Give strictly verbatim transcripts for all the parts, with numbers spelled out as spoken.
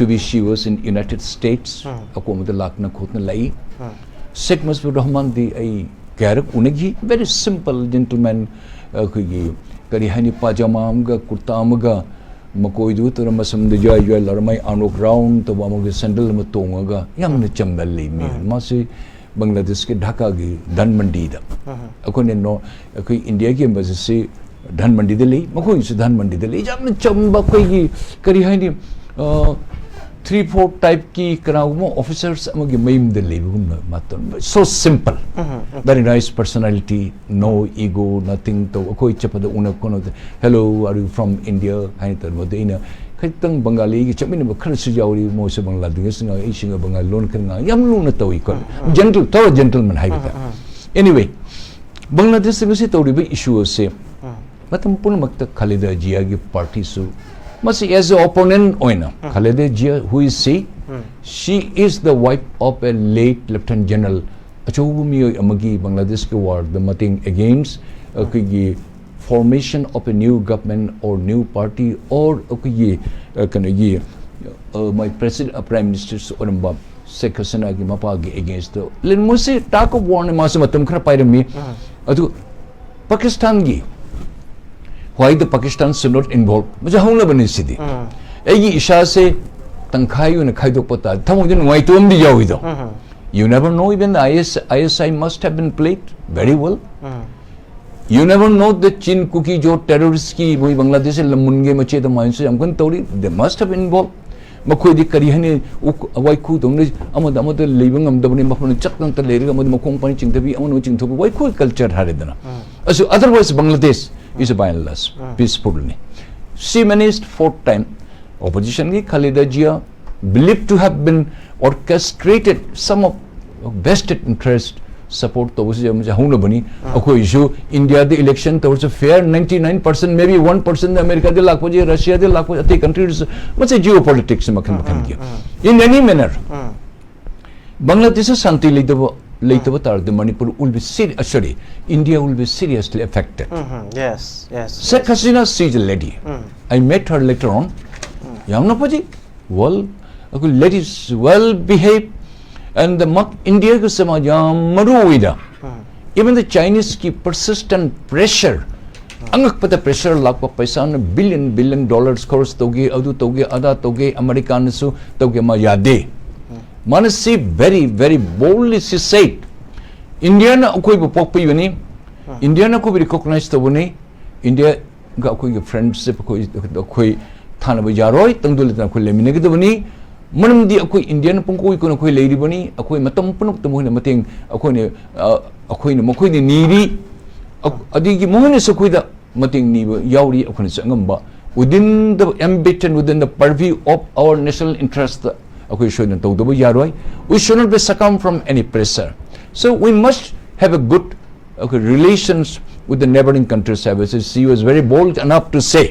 Maybe she was in United States. ꯑꯀꯣꯝꯕꯗ ꯂꯥꯛꯇꯅ ꯈꯣꯠꯇꯅ ꯂꯩ꯫ ꯁꯦꯈ ꯃꯨꯖꯤꯕꯨꯔ ꯔꯍꯃꯥꯟꯗꯤ ꯑꯩ ꯀꯌꯥꯔꯛ ꯎꯅꯈꯤ꯫ Very simple gentleman, ꯑꯩꯈꯣꯏꯒꯤ ꯀꯔꯤ ꯍꯥꯏꯅꯤ, ꯄꯥꯖꯥꯃꯥ ꯑꯃꯒ ꯀꯨꯔꯇꯥ ꯑꯃꯒ, ꯃꯀꯣꯏꯗꯨ ꯇꯧꯔ ꯃꯁꯝꯗ ꯌꯥꯏ ꯌꯥꯏ ꯂꯧꯔ ꯃꯥꯏ ꯑꯥꯔꯅꯣꯛ ꯔꯥꯎꯟ ꯇꯧꯕ ꯑꯃꯒ ꯁꯦꯟꯗꯜ ꯑꯃ ꯇꯣꯡꯉꯒ ꯌꯥꯝꯅ ꯆꯝꯅ ꯂꯩ ꯃꯤ꯫ ꯃꯥꯁꯤ ꯕꯪꯒ꯭ꯂꯥꯗꯦꯁꯀꯤ ꯙꯥꯀꯥꯒꯤ ꯙꯟꯃꯟꯗꯤꯗ, ꯑꯩꯈꯣꯏꯅ ꯅꯣ-, ꯑꯩꯈꯣꯏ ꯏꯟꯗꯤꯌꯥꯒꯤ embassy ꯙꯟꯃꯟꯗꯤꯗ ꯂꯩ, ꯃꯈꯣꯏꯒꯤꯁꯨ ꯙꯟꯃꯟꯗꯤꯗ ꯂꯩ꯫ ꯌꯥꯝꯅ ꯆꯝꯕ ꯑꯩꯈꯣꯏꯒꯤ ꯀꯔꯤ ꯍꯥꯏꯅꯤ, three four typeꯀꯤ ꯀꯅꯥꯒꯨꯝꯕ officers ꯑꯃꯒꯤ ꯃꯌꯨꯝꯗ ꯂꯩꯕꯒꯨꯝꯅ ꯃꯇꯝ꯫ So simple, very nice personality, no ego, nothing ꯇꯧ꯫ ꯑꯩꯈꯣꯏ ꯆꯠꯄꯗ ꯎꯅ ꯈꯣꯠꯅꯕꯗ, "Hello, are you from India?" ꯍꯥꯏꯅ ꯇꯧꯔꯝꯕꯗ ꯑꯩꯅ ꯈꯤꯇꯪ ꯕꯪꯒꯥꯂꯤꯒꯤ ꯆꯠꯃꯤꯟꯅꯕ ꯈꯔꯁꯨ ꯌꯥꯎꯔꯤ, ꯃꯣꯏꯁꯨ ꯕꯪꯒ꯭ꯂꯥꯗꯦꯁ ꯉꯥꯡ, ꯑꯩꯁꯤꯡꯒ ꯕꯪꯒꯥꯂꯤ ꯂꯣꯟ ꯈꯔ ꯉꯥꯡ, ꯌꯥꯝ ꯂꯨꯅ ꯇꯧꯏ ꯈꯣꯠꯂꯤ꯫ Gentle, ꯊꯣꯔꯥ gentleman ꯍꯥꯏꯕ ꯇꯥꯔꯦ꯫ Anyway, ꯕꯪꯒ꯭ꯂꯥꯗꯦꯁꯇ ꯉꯁꯤ ꯇꯧꯔꯤꯕ issue ꯑꯁꯦ ꯃꯇꯝ ꯄꯨꯝꯅꯃꯛꯇ ꯈꯥꯂꯤꯗꯥ ꯖꯤꯌꯥꯒꯤ partyꯁꯨ ꯃꯁꯤ as a opponent ꯑꯣꯏꯅ, ꯈꯥꯂꯤꯗꯥ ꯖꯤꯌꯥ, who is she? She is the wife of a late Lieutenant General, ꯑꯆꯧꯕ ꯃꯤꯑꯣꯏ ꯑꯃꯒꯤ ꯕꯪꯒ꯭ꯂꯥꯗꯦꯁꯀꯤ warꯗ ꯃꯇꯦꯡ against ꯑꯩꯈꯣꯏꯒꯤ formation of a new government or new party or ꯑꯩꯈꯣꯏꯒꯤ, ꯑ, ꯀꯩꯅꯣꯒꯤ, ꯑ, my president, ꯑ, Prime Ministerꯁꯨ ꯑꯣꯏꯔꯝꯕ ꯁꯦꯈ ꯍꯁꯤꯅꯥꯒꯤ ꯃꯄꯥꯒꯤ againstꯇ ꯂꯦꯟꯃꯣꯁꯤ talk of warꯅꯤ꯫ ꯃꯥꯁꯨ ꯃꯇꯝ ꯈꯔ ꯄꯥꯏꯔꯝꯃꯤ꯫ ꯑꯗꯨ ꯄꯥꯀꯤꯁꯇꯥꯟꯒꯤ, why the Pakistan should not involve? ꯃꯁꯤ ꯍꯧꯅꯕꯅꯤ ꯁꯤꯗꯤ꯫ ꯑꯩꯒꯤ ꯏꯁꯥꯁꯦ ꯇꯪꯈꯥꯏ ꯑꯣꯏꯅ ꯈꯥꯏꯗꯣꯛꯄ ꯇꯥꯔꯗꯤ ꯊꯃꯣꯏꯗ ꯅꯨꯡꯉꯥꯏꯇꯕ ꯑꯃꯗꯤ ꯌꯥꯎꯏꯗꯣ꯫ You never know, even the I S, I S I must have been played very well. You never know the Chin Kuki Zo terroristꯀꯤ ꯃꯣꯏ ꯕꯪꯒ꯭ꯂꯥꯗꯦꯁ ꯂꯝ ꯃꯨꯟꯒꯦ ꯃꯆꯦꯗ ꯃꯥꯏꯟꯁꯨ ꯌꯥꯝ ꯀꯟꯅ ꯇꯧꯔꯤ꯫ They must have involved. ꯃꯈꯣꯏꯗꯤ ꯀꯔꯤ ꯍꯥꯏꯅꯤ, ꯎꯛ-, ꯋꯥꯏꯈꯨ ꯇꯧꯅ ꯑꯃꯗ ꯑꯃꯗ ꯂꯩꯕ ꯉꯝꯗꯕꯅꯤ, ꯃꯐꯝꯗ ꯆꯠ ꯉꯥꯛꯇ ꯂꯩꯔꯒ ꯑꯃꯗ ꯃꯈꯣꯡ ꯄꯥꯏꯅ ꯆꯤꯡꯊꯕꯤ, ꯑꯃꯅ ꯆꯤꯡꯊꯣꯛꯄꯤ, ꯋꯥꯏꯈꯨ culture ꯍꯥꯏꯔꯦꯗꯅ꯫ ꯑꯁꯨ, otherwise Bangladesh is by and large peacefulꯅꯤ꯫ She managed four time oppositionꯒꯤ ꯈꯥꯂꯤꯗꯥ ꯖꯤꯌꯥ believed to have been orchestrated some of vested interest support ꯇꯧꯕꯁꯤ ꯌꯥꯝ ꯍꯧꯅꯕꯅꯤ꯫ ꯑꯩꯈꯣꯏꯁꯨ ꯏꯟꯗꯤꯌꯥꯗ election ꯇꯧꯔꯁꯨ fair, ninety nine percent, maybe one percent ꯑꯃꯦꯔꯤꯀꯥꯗ ꯂꯥꯛꯄꯁꯦ, ꯔꯁꯤꯌꯥꯗ ꯂꯥꯛꯄꯁꯦ, ꯑꯇꯩ countryꯗꯁꯨ, ꯃꯁꯤ geopolitics ꯃꯈꯜ ꯃꯈꯜꯒꯤ꯫ In any manner, ꯕꯪꯒ꯭ꯂꯥꯗꯦꯁꯇ ꯁꯥꯟꯇꯤ ꯂꯩꯇꯕ, ꯂꯩꯇꯕ ꯇꯥꯔꯗꯤ Manipur will be seri-, uh, sorry, India will be seriously affected. Yes, yes. Sheikh Hasina, she is a lady. I met her later on. ꯌꯥꯝꯅ ꯐꯖꯩ꯫ Well, ꯑꯩꯈꯣꯏ let is well behave and the ꯃꯛ ꯏꯟꯗꯤꯌꯥꯒꯤ ꯁꯃꯥꯖ ꯌꯥꯝ ꯃꯔꯨ ꯑꯣꯏꯅ even the Chinese ꯀꯤ persistent pressure, ꯑꯉꯛꯄꯗ pressure ꯂꯥꯛꯄ, ꯄꯩꯁꯥꯅ billion billion dollars ꯈꯔꯁ ꯇꯧꯒꯦ, ꯑꯗꯨ ꯇꯧꯒꯦ, ꯑꯗꯥ ꯇꯧꯒꯦ, ꯑꯃꯦꯔꯤꯀꯥꯅꯁꯨ ꯇꯧꯒꯦ, ꯃꯥ ꯌꯥꯗꯦ꯫ ꯃꯥꯅ ꯁꯤ very very boldly she said, ꯏꯟꯗꯤꯌꯥꯅ ꯑꯩꯈꯣꯏꯕꯨ ꯄꯣꯛꯄꯤꯕꯅꯤ, ꯏꯟꯗꯤꯌꯥꯅ ꯑꯩꯈꯣꯏꯕꯨ recognize ꯇꯧꯕꯅꯤ, ꯏꯟꯗꯤꯌꯥꯒ ꯑꯩꯈꯣꯏꯒꯤ friendship ꯑꯩꯈꯣꯏ, ꯑꯩꯈꯣꯏ ꯊꯥꯅꯕ ꯌꯥꯔꯣꯏ, ꯇꯪꯗꯨ ꯂꯩꯇꯥꯅ ꯑꯩꯈꯣꯏ ꯂꯩꯃꯤꯟꯅꯒꯗꯕꯅꯤ꯫ ꯃꯔꯝꯗꯤ ꯑꯩꯈꯣꯏ ꯏꯟꯗꯤꯌꯥꯅ ꯄꯨꯡꯀꯣꯏ ꯀꯣꯏꯅ ꯑꯩꯈꯣꯏ ꯂꯩꯔꯤꯕꯅꯤ, ꯑꯩꯈꯣꯏ ꯃꯇꯝ ꯄꯨꯝꯅꯃꯛꯇ ꯃꯈꯣꯏꯅ ꯃꯇꯦꯡ, ꯑꯩꯈꯣꯏꯅ, ꯑ, ꯑꯩꯈꯣꯏꯅ ꯃꯈꯣꯏꯗ ꯅꯤꯔꯤ, ꯑ, ꯑꯗꯒꯤ ꯃꯈꯣꯏꯅꯁꯨ ꯑꯩꯈꯣꯏꯗ ꯃꯇꯦꯡ ꯅꯤꯕ ꯌꯥꯎꯔꯤ꯫ ꯑꯩꯈꯣꯏꯅꯁꯨ ꯑꯉꯝꯕ within the ambit and within the purview of our national interest ꯑꯩꯈꯣꯏ ꯁꯣꯏꯗꯅ ꯇꯧꯗꯕ ꯌꯥꯔꯣꯏ꯫ We should not be succumb from any pressure. So we must have a good, okay, relations with the neighboring countries ꯍꯥꯏꯕꯁꯤ she was very bold enough to say꯫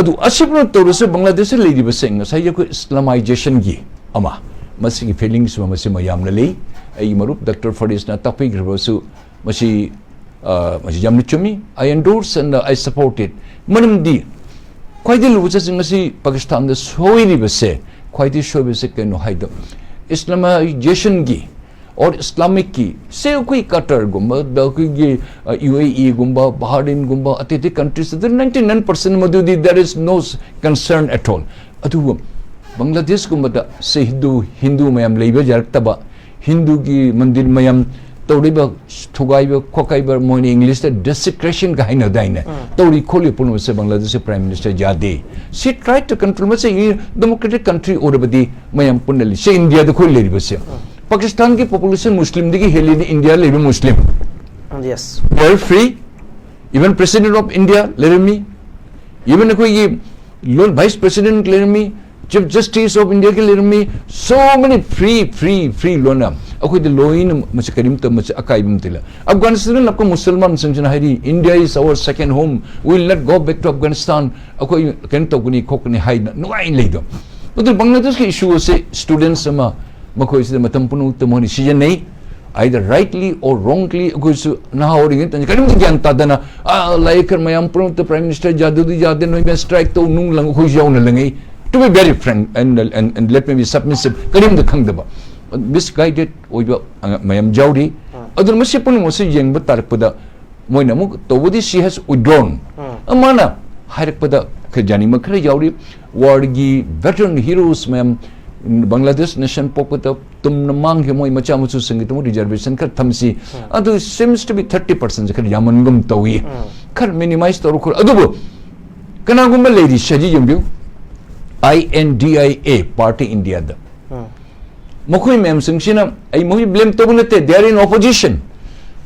ꯑꯗꯨ ꯑꯁꯤꯕꯨꯅ ꯇꯧꯔꯁꯨ ꯕꯪꯒ꯭ꯂꯥꯗꯦꯁꯇ ꯂꯩꯔꯤꯕꯁꯦ ꯉꯁꯥꯏꯒꯤ ꯑꯩꯈꯣꯏ Islamization ꯒꯤ ꯑꯃ, ꯃꯁꯤꯒꯤ feelings ꯑꯃ ꯃꯁꯤ ꯃꯌꯥꯝꯅ ꯂꯩ꯫ ꯑꯩꯒꯤ ꯃꯔꯨꯞ ꯗꯥꯛꯇꯔ ꯐꯔꯤꯁꯅ ꯇꯥꯛꯄꯤꯈ꯭ꯔꯕꯁꯨ ꯃꯁꯤ, ꯑ, ꯃꯁꯤ ꯌꯥꯝꯅ ꯆꯨꯝꯃꯤ꯫ I endorse and I support it꯫ ꯃꯔꯝꯗꯤ ꯈ꯭ꯋꯥꯏꯗꯒꯤ ꯂꯨꯕ ꯆꯠꯁꯤꯡ ꯑꯁꯤ ꯄꯥꯀꯤꯁꯇꯥꯟꯗ ꯁꯣꯏꯔꯤꯕꯁꯦ, ꯈ꯭ꯋꯥꯏꯗꯒꯤ ꯁꯣꯏꯕꯁꯦ ꯀꯩꯅꯣ ꯍꯥꯏꯗꯣ, Islamization ꯒꯤ or Islamic ꯀꯤ ꯁꯦ ꯑꯩꯈꯣꯏ ꯀꯇꯔꯒꯨꯝꯕ, ꯑꯗ ꯑꯩꯈꯣꯏꯒꯤ, ꯑ, UAE ꯒꯨꯝꯕ, ꯕꯍꯥꯔꯤꯟꯒꯨꯝꯕ, ꯑꯇꯩ ꯑꯇꯩ countries ꯑꯗꯨ ninety nine percent ꯃꯗꯨꯗꯤ there is no concern at all꯫ ꯑꯗꯨꯕꯨ ꯕꯪꯒ꯭ꯂꯥꯗꯦꯁꯀꯨꯝꯕꯗ ꯁꯦ ꯍꯤꯟꯗꯨ, ꯍꯤꯟꯗꯨ ꯃꯌꯥꯝ ꯂꯩꯕ ꯌꯥꯔꯛꯇꯕ, ꯍꯤꯟꯗꯨꯒꯤ ꯃꯟꯗꯤꯔ ꯃꯌꯥꯝ ꯇꯧꯔꯤꯕ ꯊꯨꯒꯥꯏꯕ ꯈꯣꯠꯀꯥꯏꯕ, ꯃꯣꯏꯅ English ꯇ desecration ꯒ ꯍꯥꯏꯅꯗꯥꯏꯅꯦ? ꯎꯝ꯫ ꯇꯧꯔꯤ ꯈꯣꯠꯂꯤ ꯄꯨꯝꯅꯃꯛꯁꯦ ꯕꯪꯒ꯭ꯂꯥꯗꯦꯁꯀꯤ Prime Minister ꯌꯥꯗꯦ꯫ She tried to control, ꯃꯁꯤ democratic country ꯑꯣꯏꯔꯕꯗꯤ ꯃꯌꯥꯝ ꯄꯨꯟꯅ ꯂꯩ꯫ ꯁꯤ ꯏꯟꯗꯤꯌꯥꯗ ꯑꯩꯈꯣꯏ ꯂꯩꯔꯤꯕꯁꯦ꯫ ꯎꯝ꯫ ꯄꯥꯀꯤꯁꯇꯥꯟꯒꯤ population ꯃꯨꯁꯂꯤꯝꯗꯒꯤ ꯍꯦꯜꯂꯤꯗꯤ ꯏꯟꯗꯤꯌꯥ ꯂꯩꯕ ꯃꯨꯁꯂꯤꯝ꯫ Yes꯫ They are free꯫ Even President of India ꯂꯩꯔꯝꯃꯤ, even ꯑꯩꯈꯣꯏꯒꯤ ꯂꯣꯟ Vice President ꯂꯩꯔꯝꯃꯤ, Chief Justice of India ꯒꯤ ꯂꯩꯔꯝꯃꯤ, so many free, free, free ꯂꯣꯟꯅ ꯑꯩꯈꯣꯏꯗ ꯂꯣꯏꯅ ꯃꯁꯤ ꯀꯔꯤꯝꯇ ꯃꯁꯤ ꯑꯀꯥꯏꯕ ꯑꯃꯇ ꯂꯩ꯫ ꯑꯐꯒꯥꯅꯤꯁꯇꯥꯟ ꯂꯥꯛꯄ ꯃꯨꯁꯜꯃꯥꯟꯁꯤꯡꯁꯤꯅ ꯍꯥꯏꯔꯤ, "India is our second home, we will not go back to Afghanistan, ꯑꯩꯈꯣꯏ ꯀꯩꯅꯣ ꯇꯧꯒꯅꯤ ꯈꯣꯠꯀꯅꯤ" ꯍꯥꯏꯅ ꯅꯨꯡꯉꯥꯏꯅ ꯂꯩꯗꯣ꯫ ꯑꯗꯨ ꯕꯪꯒ꯭ꯂꯥꯗꯦꯁꯀꯤ issue ꯑꯁꯤ students ꯑꯃ ꯃꯈꯣꯏꯁꯤꯗ ꯃꯇꯝ ꯄꯨꯝꯅꯃꯛꯇ ꯃꯣꯏꯅ ꯁꯤꯖꯤꯟꯅꯩ꯫ Either rightly or wrongly, ꯑꯩꯈꯣꯏꯁꯨ ꯅꯍꯥ ꯑꯣꯏꯔꯤꯉꯩ ꯃꯇꯝꯗ ꯀꯔꯤꯝꯇ ꯒ꯭ꯌꯥꯟ ꯇꯥꯗꯅ, ꯑꯥ, ꯂꯥꯏꯌꯦꯛ ꯈꯔ ꯃꯌꯥꯝ ꯄꯨꯝꯅꯃꯛꯇ Prime Minister ꯌꯥꯗꯨꯗꯤ ꯌꯥꯗꯦ, ꯅꯣꯏ ꯃꯌꯥꯝ strike ꯇꯧ, ꯅꯨꯡ ꯂꯪ, ꯑꯩꯈꯣꯏꯁꯨ ꯌꯥꯎꯅ ꯂꯪꯉꯛꯏ꯫ To be very frank and, and, and let me be submissive, ꯀꯔꯤꯝꯇ ꯈꯪꯗꯕ, misguided ꯑꯣꯏꯕ ꯑꯉꯥꯡ ꯃꯌꯥꯝ ꯌꯥꯎꯔꯤ꯫ ꯑꯗꯨꯅ ꯃꯁꯤ ꯄꯨꯝꯅꯃꯛꯁꯤ ꯌꯦꯡꯕ ꯇꯥꯔꯛꯄꯗ ꯃꯣꯏꯅ ꯑꯃꯨꯛ ꯇꯧꯕꯗꯤ she has withdrawn꯫ ꯃꯥꯅ ꯍꯥꯏꯔꯛꯄꯗ ꯈꯔ ꯌꯥꯅꯤꯡꯕ ꯈꯔ ꯌꯥꯎꯔꯤ꯫ War ꯒꯤ veteran heroes ꯃꯌꯥꯝ, ꯕꯪꯒ꯭ꯂꯥꯗꯦꯁ nation ꯄꯣꯛꯄꯗ ꯇꯨꯝꯅ ꯃꯥꯡꯈꯤꯕ ꯃꯣꯏ ꯃꯆꯥ ꯃꯁꯨꯁꯤꯡꯒꯤꯗꯃꯛ reservation ꯈꯔ ꯊꯝꯁꯤ꯫ ꯑꯗꯨ seems to be thirty percent ꯈꯔ ꯌꯥꯝꯃꯟꯒꯨꯝ ꯇꯧꯏ꯫ ꯈꯔ minimize ꯇꯧꯔꯣ ꯈꯔ꯫ ꯑꯗꯨꯕꯨ ꯀꯅꯥꯒꯨꯝꯕ ꯂꯩꯔꯤ, ꯁꯤꯗꯤ ꯌꯦꯡꯕꯤꯌꯨ, I N D I A party India ꯗ꯫ ꯃꯈꯣꯏ ꯃꯌꯥꯝꯁꯤꯡꯁꯤꯅ ꯑꯩ ꯃꯈꯣꯏ blame ꯇꯧꯕ ꯅꯠꯇꯦ, they are in opposition꯫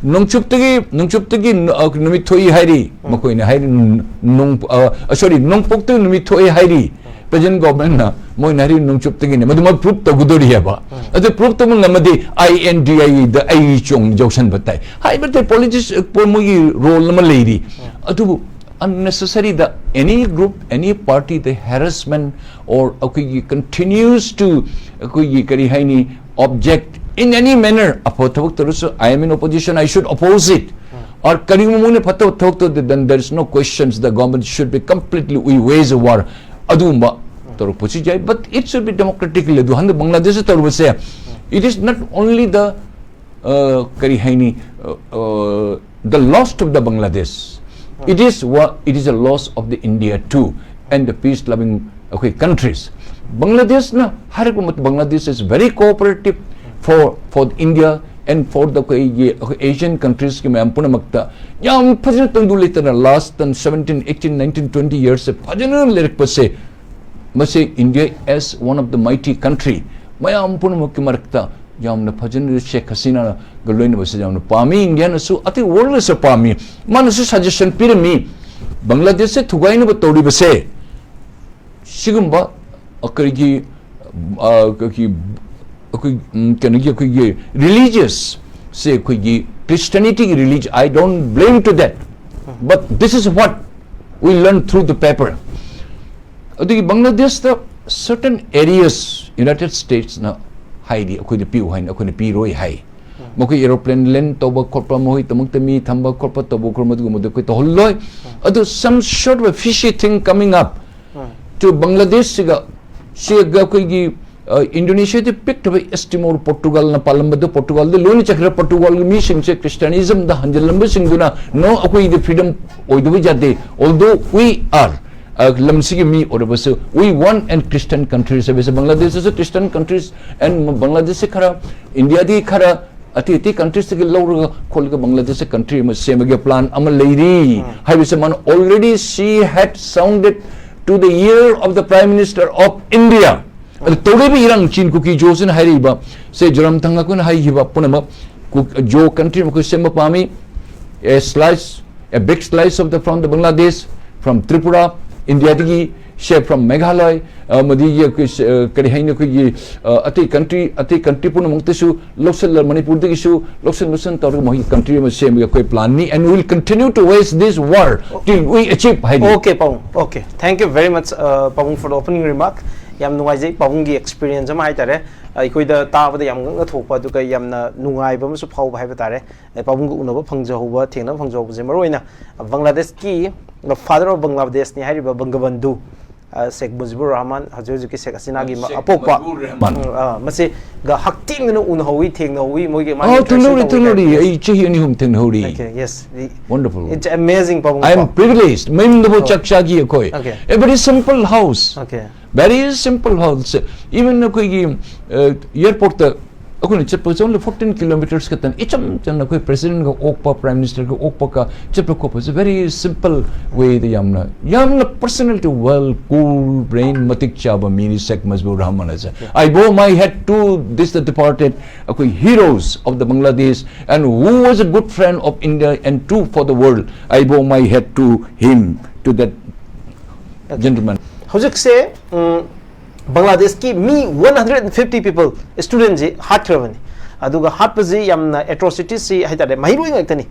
ꯅꯣꯡꯆꯨꯞꯇꯒꯤ, ꯅꯣꯡꯆꯨꯞꯇꯒꯤ ꯅꯨ-, ꯑ, ꯅꯨꯃꯤꯠ ꯊꯣꯛꯏ ꯍꯥꯏꯔꯤ, ꯃꯈꯣꯏꯅ ꯍꯥꯏꯔꯤ ꯅꯣꯡ-, ꯑ, sorry, ꯅꯣꯡꯄꯣꯛꯇꯒꯤ ꯅꯨꯃꯤꯠ ꯊꯣꯛꯏ ꯍꯥꯏꯔꯤ꯫ Present government ꯅ ꯃꯣꯏꯅ ꯍꯥꯏꯔꯤ ꯅꯣꯡꯆꯨꯞꯇꯒꯤꯅꯤ, ꯃꯗꯨꯃꯛ prove ꯇꯧꯒꯗꯧꯔꯤ ꯍꯥꯏꯕ꯫ ꯑꯗꯨ prove ꯇꯧꯕ ꯉꯝꯃꯗꯤ I N D I A ꯗ ꯑꯩ ꯆꯣꯡ ꯌꯥꯎꯁꯟꯕ ꯇꯥꯏ ꯍꯥꯏꯕꯗꯤ politics, ꯃꯣꯏꯒꯤ role ꯑꯃ ꯂꯩꯔꯤ꯫ ꯑꯗꯨꯕꯨ unnecessary the any group, any party the harassment or ꯑꯩꯈꯣꯏꯒꯤ continues to ꯑꯩꯈꯣꯏꯒꯤ ꯀꯔꯤ ꯍꯥꯏꯅꯤ, object in any manner, ꯑꯐꯕ ꯊꯕꯛ ꯇꯧꯔꯁꯨ I am in opposition, I should oppose it, or ꯀꯔꯤꯒꯨꯝꯕ ꯃꯣꯏꯅ ꯐꯠꯇꯕ ꯊꯕꯛ ꯇꯧꯗꯦ, then there is no questions, the government should be completely, we wage a war, ꯑꯗꯨꯒꯨꯝꯕ ꯇꯧꯔꯛꯄꯁꯨ ꯌꯥꯏ, but it should be democratically꯫ ꯑꯗꯨ ꯍꯟꯗꯛ ꯕꯪꯒ꯭ꯂꯥꯗꯦꯁꯇ ꯇꯧꯔꯨꯕꯁꯦ, it is not only the, uh, ꯀꯔꯤ ꯍꯥꯏꯅꯤ, uh, uh, the loss of the Bangladesh, it is what, it is a loss of the India too and the peace loving ꯑꯩꯈꯣꯏ countries꯫ ꯕꯪꯒ꯭ꯂꯥꯗꯦꯁꯅ ꯍꯥꯏꯔꯛꯄ ꯃꯇꯝ, Bangladesh is very cooperative for, for India and for the ꯑꯩꯈꯣꯏꯒꯤ, ꯑꯩꯈꯣꯏ Asian countries ꯀꯤ ꯃꯌꯥꯝ ꯄꯨꯝꯅꯃꯛꯇ ꯌꯥꯝ ꯐꯖꯅ ꯇꯪꯗꯨ ꯂꯩꯇꯅ last ten, seventeen, eighteen, nineteen, twenty years ꯁꯦ ꯐꯖꯅ ꯂꯩꯔꯛꯄꯁꯦ, ꯃꯁꯤ India as one of the mighty country, ꯃꯌꯥꯝ ꯄꯨꯝꯅꯃꯛꯀꯤ ꯃꯔꯛꯇ ꯌꯥꯝꯅ ꯐꯖꯅ ꯁꯦꯈ ꯍꯁꯤꯅꯥꯒ ꯂꯣꯏꯅꯕꯁꯦ ꯌꯥꯝꯅ ꯄꯥꯝꯃꯤ, ꯏꯟꯗꯤꯌꯥꯅꯁꯨ ꯑꯇꯩ world ꯅꯁꯨ ꯄꯥꯝꯃꯤ꯫ ꯃꯥꯅꯁꯨ suggestion ꯄꯤꯔꯝꯃꯤ, ꯕꯪꯒ꯭ꯂꯥꯗꯦꯁꯁꯦ ꯊꯨꯒꯥꯏꯅꯕ ꯇꯧꯔꯤꯕꯁꯦ ꯁꯤꯒꯨꯝꯕ ꯑꯩꯈꯣꯏꯒꯤ, ꯑ, ꯑꯩꯈꯣꯏꯒꯤ, ꯑꯩꯈꯣꯏ, ꯎꯝ, ꯀꯩꯅꯣꯒꯤ, ꯑꯩꯈꯣꯏꯒꯤ religious ꯁꯦ, ꯑꯩꯈꯣꯏꯒꯤ Christianity ꯒꯤ religion, I don't blame to that, but this is what we learn through the paper꯫ ꯑꯗꯨꯒꯤ ꯕꯪꯒ꯭ꯂꯥꯗꯦꯁꯇ certain areas United States ꯅ ꯍꯥꯏꯔꯤ ꯑꯩꯈꯣꯏꯗ ꯄꯤꯌꯨ ꯍꯥꯏꯅ, ꯑꯩꯈꯣꯏꯅ ꯄꯤꯔꯣꯏ ꯍꯥꯏ꯫ ꯃꯈꯣꯏ aeroplane land ꯇꯧꯕ ꯈꯣꯠꯄ, ꯃꯈꯣꯏꯗꯃꯛꯇ ꯃꯤ ꯊꯝꯕ ꯈꯣꯠꯄ ꯇꯧꯕ ꯈꯣꯠꯄ ꯑꯗꯨꯒꯨꯝꯕꯗꯣ ꯑꯩꯈꯣꯏ ꯇꯧꯍꯜꯂꯣꯏ꯫ ꯑꯗꯨ some sort of a fishy thing coming up꯫ ꯇꯨ ꯕꯪꯒ꯭ꯂꯥꯗꯦꯁꯁꯤꯒ ꯁꯤꯒ ꯑꯩꯈꯣꯏꯒꯤ ꯏꯟꯗꯣꯅꯦꯁꯤꯌꯥꯗ ꯄꯤꯛꯈ꯭ꯔꯕ ꯏꯁ ꯇꯤꯃꯣꯔ ꯄꯣꯔꯇꯨꯒꯜꯅ ꯄꯥꯜꯂꯝꯕꯗꯨ ꯄꯣꯔꯇꯨꯒꯜꯗ ꯂꯣꯏꯅ ꯆꯠꯈ꯭ꯔꯦ꯫ ꯄꯣꯔꯇꯨꯒꯜꯒꯤ ꯃꯤꯁꯤꯡꯁꯦ ꯈ꯭ꯔꯤꯁꯇꯤꯌꯥꯅꯤꯖꯝꯗ ꯍꯟꯖꯤꯜꯂꯝꯕꯁꯤꯡꯗꯨꯅ, "No, ꯑꯩꯈꯣꯏꯗꯤ ꯐ꯭ꯔꯤꯗꯝ ꯑꯣꯏꯗꯕ ꯌꯥꯗꯦ, although we are ꯂꯝꯁꯤꯒꯤ ꯃꯤ ꯑꯣꯏꯔꯕꯁꯨ, we want and Christian countries" ꯍꯥꯏꯕꯁꯦ ꯕꯪꯒ꯭ꯂꯥꯗꯦꯁꯇꯁꯨ ꯈ꯭ꯔꯤꯁꯇꯤꯌꯟ ꯀꯟꯇ꯭ꯔꯤꯁ ꯑꯦꯟ ꯕꯪꯒ꯭ꯂꯥꯗꯦꯁꯁꯦ ꯈꯔ ꯏꯟꯗꯤꯌꯥꯗꯒꯤ ꯈꯔ ꯑꯇꯩ ꯑꯇꯩ ꯀꯟꯇ꯭ꯔꯤꯁꯇꯒꯤ ꯂꯧꯔꯒ ꯈꯣꯠꯂꯒ ꯕꯪꯒ꯭ꯂꯥꯗꯦꯁꯁꯦ ꯀꯟꯇ꯭ꯔꯤ ꯑꯃ ꯁꯦꯝꯕꯒꯤ ꯄ꯭ꯂꯥꯟ ꯑꯃ ꯂꯩꯔꯤ ꯍꯥꯏꯕꯁꯦ ꯃꯥꯅ already she had sounded to the ear of the Prime Minister of India. ꯑꯗꯨ ꯇꯧꯔꯛꯏꯕ ꯏꯔꯥꯡ ꯆꯤꯟ ꯀꯨꯀꯤ ꯖꯣꯁꯤꯅ ꯍꯥꯏꯔꯛꯏꯕ ꯁꯦ ꯖꯣꯔꯥꯝꯊꯪ ꯑꯩꯈꯣꯏꯅ ꯍꯥꯏꯈꯤꯕ ꯄꯨꯝꯅꯃꯛ ꯀꯨꯛ-, ꯖꯣ ꯀꯟꯇ꯭ꯔꯤ ꯑꯃ ꯑꯩꯈꯣꯏ ꯁꯦꯝꯕ ꯄꯥꯝꯃꯤ, a slice, a big slice of the, from the Bangladesh, from Tripura, ꯏꯟꯗꯤꯌꯥꯗꯒꯤ ꯁꯦ from Meghalaya, ꯑꯃꯗꯤ ꯑꯩꯈꯣꯏ, ꯑ, ꯀꯔꯤ ꯍꯥꯏꯅꯤ, ꯑꯩꯈꯣꯏꯒꯤ, ꯑ, ꯑꯇꯩ ꯀꯟꯇ꯭ꯔꯤ, ꯑꯇꯩ ꯀꯟꯇ꯭ꯔꯤ ꯄꯨꯝꯅꯃꯛꯇꯁꯨ ꯂꯧꯁꯤꯜꯂ, ꯃꯅꯤꯄꯨꯔꯗꯒꯤꯁꯨ ꯂꯧꯁꯤꯟ ꯂꯧꯁꯤꯟ ꯇꯧꯔꯒ ꯃꯈꯣꯏꯒꯤ ꯀꯟꯇ꯭ꯔꯤ ꯑꯃ ꯁꯦꯝꯕꯒꯤ ꯑꯩꯈꯣꯏ ꯄ꯭ꯂꯥꯟꯅꯤ, and we will continue to wage this war till we achieve ꯍꯥꯏꯗꯤ꯫ Okay, ꯄꯥꯕꯨꯡ, okay, thank you very much, uh, ꯄꯥꯕꯨꯡ, for the opening remark. ꯌꯥꯝ ꯅꯨꯡꯉꯥꯏꯖꯩ ꯄꯥꯕꯨꯡꯒꯤ experience ꯑꯃ ꯍꯥꯏꯇꯥꯔꯦ, ꯑꯩꯈꯣꯏꯗ ꯇꯥꯕꯗ ꯌꯥꯝ ꯉꯛꯅ ꯊꯣꯛꯄ, ꯑꯗꯨꯒ ꯌꯥꯝꯅ ꯅꯨꯡꯉꯥꯏꯕ ꯑꯃꯁꯨ ꯐꯥꯎꯕ ꯍꯥꯏꯕ ꯇꯥꯔꯦ꯫ ꯑꯦ, ꯄꯥꯕꯨꯡꯒ ꯎꯅꯕ ꯐꯪꯖꯍꯧꯕ, ꯊꯦꯡꯅꯕ ꯐꯪꯖꯍꯧꯕꯁꯦ, ꯃꯔꯨ ꯑꯣꯏꯅ ꯕꯪꯒ꯭ꯂꯥꯗꯦꯁꯀꯤ father of ꯕꯪꯒ꯭ꯂꯥꯗꯦꯁꯅꯤ ꯍꯥꯏꯔꯤꯕ ꯕꯪꯒꯕꯟꯙꯨ, ꯑ, ꯁꯦꯈ ꯃꯨꯖꯤꯕꯨꯔ ꯔꯍꯃꯥꯟ, ꯍꯧꯖꯤꯛ ꯍꯧꯖꯤꯛꯀꯤ ꯁꯦꯈ ꯍꯁꯤꯅꯥꯒꯤ ꯃ-, ꯁꯦꯈ ꯑꯄꯣꯛꯄ, ꯃꯨꯖꯤꯕꯨꯔ ꯔꯍꯃꯥꯟ꯫ ꯎꯝ, ꯑ, ꯃꯁꯤꯒ ꯍꯛꯊꯦꯡꯅꯅ ꯎꯅꯍꯧꯋꯤ, ꯊꯦꯡꯅꯍꯧꯋꯤ, ꯃꯣꯏꯒꯤ ꯃꯥꯒꯤ ꯑꯣ, interaction ꯊꯦꯡꯅꯍꯧꯔꯤ, ꯇꯧꯍꯧꯋꯤ ꯊꯦꯡꯅꯍꯧꯔꯤ꯫ ꯀꯥꯏꯅ꯫ ꯑꯩ ꯆꯍꯤ ꯑꯅꯤ ꯑꯍꯨꯝ ꯊꯦꯡꯅꯍꯧꯔꯤ꯫ Okay, yes. The, Wonderful. It's amazing, ꯄꯥꯕꯨꯡ꯫ I am privileged. ꯃꯌꯨꯝꯗꯐꯥꯎ ꯑꯣ꯫ ꯆꯥꯛ ꯆꯥꯈꯤ ꯑꯩꯈꯣꯏ꯫ Okay. A very simple house. Okay. Very simple house. Even ꯑꯩꯈꯣꯏꯒꯤ, ꯑ, airport ꯇ ꯑꯩꯈꯣꯏꯅ ꯆꯠꯄꯁꯦ only fourteen kilometers ꯈꯛꯇꯅꯤ꯫ ꯏꯆꯝ ꯆꯝꯅ ꯑꯩꯈꯣꯏ president ꯒ ꯑꯣꯛꯄ, prime minister ꯒ ꯑꯣꯛꯄꯒ ꯆꯠꯄ ꯈꯣꯠꯄꯁꯦ very simple way ꯗ ꯌꯥꯝꯅ, ꯌꯥꯝꯅ personality well, cool, brain ꯃꯇꯤꯛ ꯆꯥꯕ ꯃꯤꯅꯤ ꯁꯦꯈ ꯃꯨꯖꯤꯕꯨꯔ ꯔꯍꯃꯥꯟ ꯑꯁꯦ꯫ I bow my head to this, the departed ꯑꯩꯈꯣꯏ heroes of the Bangladesh and who was a good friend of India and true for the world. I bow my head to him, to that gentleman. ꯍꯧꯖꯤꯛꯁꯦ, ꯎꯝ, ꯕꯪꯒ꯭ꯂꯥꯗꯦꯁꯀꯤ ꯃꯤ one hundred and fifty people, student ꯁꯤ ꯍꯥꯠꯈ꯭ꯔꯕꯅꯤ꯫ ꯑꯗꯨꯒ ꯍꯥꯠꯄꯁꯤ ꯌꯥꯝꯅ atrocities ꯁꯤ ꯍꯥꯏꯇꯥꯔꯦ, ꯃꯍꯩꯔꯣꯏ ꯉꯥꯛꯇꯅꯤ,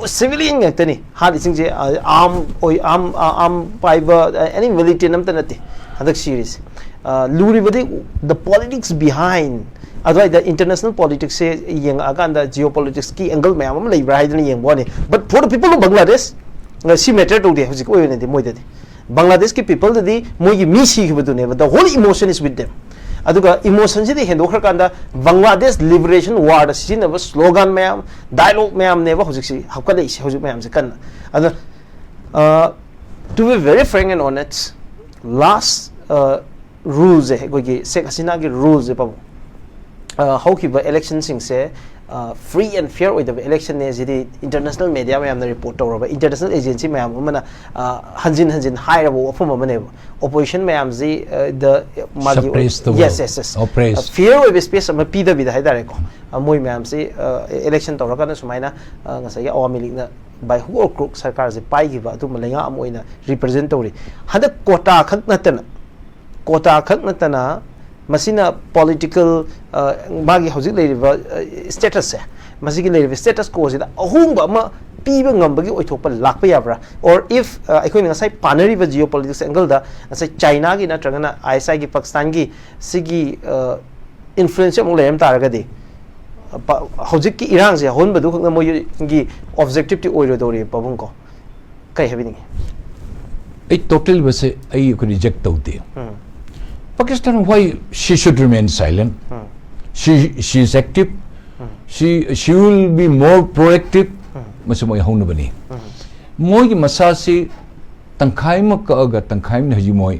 civilian ꯉꯥꯛꯇꯅꯤ ꯍꯥꯠꯂꯤꯁꯤꯡꯁꯦ꯫ ꯑ, arm ꯑꯣꯏ-, arm, ꯑ, arm ꯄꯥꯏꯕ, ꯑ, any militant ꯑꯝꯇ ꯅꯠꯇꯦ ꯍꯟꯗꯛ ꯁꯤꯔꯤꯁꯦ꯫ ꯑ, ꯂꯨꯔꯤꯕꯗꯤ the politics behind, ꯑꯗꯨꯋꯥꯏꯗ international politics ꯁꯦ ꯌꯦꯡꯉꯛꯑꯀꯥꯟꯗ geopolitics ꯀꯤ angle ꯃꯌꯥꯝ ꯑꯃ ꯂꯩꯕ꯭ꯔꯥ ꯍꯥꯏꯗꯅ ꯌꯦꯡꯕ ꯋꯥꯅꯤ꯫ But for the people of Bangladesh, ꯑ, ꯁꯤ matter ꯇꯧꯗꯦ ꯍꯧꯖꯤꯛ ꯑꯣꯏꯅꯗꯤ ꯃꯣꯏꯗꯗꯤ꯫ ꯕꯪꯒ꯭ꯂꯥꯗꯦꯁꯀꯤ ꯄꯤꯄꯜꯗꯗꯤ ꯃꯣꯏꯒꯤ ꯃꯤ ꯁꯤꯈꯤꯕꯗꯨꯅꯦꯕ, the whole emotion is with them. ꯑꯗꯨꯒ ꯏꯃꯣꯁꯟꯁꯤꯗꯤ ꯍꯦꯟꯗꯣꯛꯈ꯭ꯔꯀꯥꯟꯗ ꯕꯪꯒ꯭ꯂꯥꯗꯦꯁ ꯂꯤꯕꯔꯦꯁꯟ ꯋꯥꯔꯗ ꯁꯤꯖꯤꯟꯅꯕ ꯁ꯭ꯂꯣꯒꯥꯟ ꯃꯌꯥꯝ, ꯗꯥꯏꯂꯣꯒ ꯃꯌꯥꯝꯅꯦꯕ ꯍꯧꯖꯤꯛꯁꯤ ꯍꯥꯞꯀꯠꯂꯛꯏꯁꯦ ꯍꯧꯖꯤꯛ ꯃꯌꯥꯝꯁꯦ ꯀꯟꯅ꯫ ꯑꯗꯣ, uh, to be very frank and honest, last, uh, ꯔꯨꯜꯁꯦ, ꯑꯩꯈꯣꯏꯒꯤ ꯁꯦꯛ ꯍꯁꯤꯅꯥꯒꯤ ꯔꯨꯜꯁꯦ ꯄꯥꯕꯨꯡ, ꯑ, ꯍꯧꯈꯤꯕ ꯏꯂꯦꯛꯁꯟꯁꯤꯡꯁꯦ, ꯑ, ꯐ꯭ꯔꯤ ꯑꯦꯟ ꯐꯤꯌꯔ ꯑꯣꯏꯗꯕ ꯏꯂꯦꯛꯁꯟꯅꯦ ꯁꯤꯗꯤ ꯏꯟꯇꯔꯅꯦꯁꯅꯦꯜ ꯃꯦꯗꯤꯌꯥ ꯃꯌꯥꯝꯅ ꯔꯤꯄꯣꯔꯠ ꯇꯧꯔꯕ, ꯏꯟꯇꯔꯅꯦꯁꯅꯦꯜ ꯑꯦꯖꯦꯟꯁꯤ ꯃꯌꯥꯝ ꯑꯃꯅ, ꯑ, ꯍꯟꯖꯤꯟ ꯍꯟꯖꯤꯟ ꯍꯥꯏꯔꯕ ꯋꯥꯐꯝ ꯑꯃꯅꯦꯕ꯫ ꯑꯣꯄꯣꯖꯤꯁꯟ ꯃꯌꯥꯝꯁꯤ, ꯑ, ꯗ ꯃꯥꯒꯤ Suppress the vote. Yes, yes, yes. Oppress. ꯑ, ꯐꯤꯌꯔ ꯑꯣꯏꯕ ꯁ꯭ꯄꯦꯁ ꯑꯃ ꯄꯤꯗꯕꯤꯗ ꯍꯥꯏꯇꯥꯔꯦꯀꯣ꯫ ꯑ, ꯃꯣꯏ ꯃꯌꯥꯝꯁꯤ, ꯑ, ꯏꯂꯦꯛꯁꯟ ꯇꯧꯔꯀꯥꯟꯗ ꯁꯨꯃꯥꯏꯅ, ꯑ, ꯉꯁꯥꯏꯒꯤ ꯑꯋꯥꯃꯤ ꯂꯤꯛꯅ by hook or crook ꯁꯔꯀꯥꯔꯁꯦ ꯄꯥꯏꯈꯤꯕ ꯑꯗꯨꯝꯕ ꯂꯩꯉꯥꯛ ꯑꯃ ꯑꯣꯏꯅ ꯔꯤꯄ꯭ꯔꯖꯦꯟ ꯇꯧꯔꯤ꯫ ꯍꯟꯗꯛ ꯀꯣꯇꯥ ꯈꯛ ꯅꯠꯇꯅ, ꯀꯣꯇꯥ ꯈꯛ ꯅꯠꯇꯅ ꯃꯁꯤꯅ ꯄꯣꯂꯤꯇꯤꯀꯦꯜ, ꯑ, ꯃꯥꯒꯤ ꯍꯧꯖꯤꯛ ꯂꯩꯔꯤꯕ, ꯑ, ꯁ꯭ꯇꯦꯇꯁꯁꯦ, ꯃꯁꯤꯒꯤ ꯂꯩꯔꯤꯕ ꯁ꯭ꯇꯦꯇꯁ ꯀꯣꯁꯤꯗ ꯑꯍꯣꯡꯕ ꯑꯃ ꯄꯤꯕ ꯉꯝꯕꯒꯤ ꯑꯣꯏꯊꯣꯛꯄ ꯂꯥꯛꯄ ꯌꯥꯕ꯭ꯔꯥ? Or if, ꯑ, ꯑꯩꯈꯣꯏꯅ ꯉꯁꯥꯏ ꯄꯥꯅꯔꯤꯕ ꯖꯤꯑꯣ ꯄꯣꯂꯤꯇꯤꯛꯁ ꯑꯦꯡꯒꯜꯗ ꯉꯁꯥꯏ ꯆꯥꯏꯅꯥꯒꯤ ꯅꯠꯇ꯭ꯔꯒꯅ ꯑꯥꯏ ꯑꯦꯁ ꯑꯥꯏꯒꯤ ꯄꯥꯀꯤꯁꯇꯥꯟꯒꯤ ꯁꯤꯒꯤ, ꯑ, ꯏꯟꯐ꯭ꯂꯨꯌꯦꯟꯁꯁꯦ ꯑꯃꯨꯛ ꯂꯩꯔꯝ ꯇꯥꯔꯒꯗꯤ, ꯄ-, ꯍꯧꯖꯤꯛꯀꯤ ꯏꯔꯥꯡꯁꯦ ꯍꯧꯍꯟꯕꯗꯨ ꯈꯛꯅ ꯃꯣꯏꯒꯤ ꯑꯣꯕꯖꯦꯛꯇꯤꯞꯇꯤ ꯑꯣꯏꯔꯣꯏꯗꯧꯔꯤ ꯄꯥꯕꯨꯡ ꯀꯣ꯫ ꯀꯩ ꯍꯥꯏꯕꯤꯅꯤꯡꯉꯤ? ꯑꯩ ꯇꯣꯇꯦꯜ ꯕꯁꯦ ꯑꯩ ꯑꯩꯈꯣꯏ ꯔꯤꯖꯦꯛ ꯇꯧꯗꯦ꯫ ꯎꯝ. Pakistan, why she should remain silent? Um. She, she is active. Um. She, she will be more proactive. ꯎꯝ. ꯃꯁꯤ ꯃꯣꯏ ꯍꯧꯅꯕꯅꯤ꯫ ꯎꯝ. ꯃꯣꯏꯒꯤ ꯃꯁꯥꯁꯤ ꯇꯪꯈꯥꯏ ꯑꯃ ꯀꯛꯑꯒ ꯇꯪꯈꯥꯏ ꯑꯃꯅ ꯍꯧꯖꯤꯛ ꯃꯣꯏ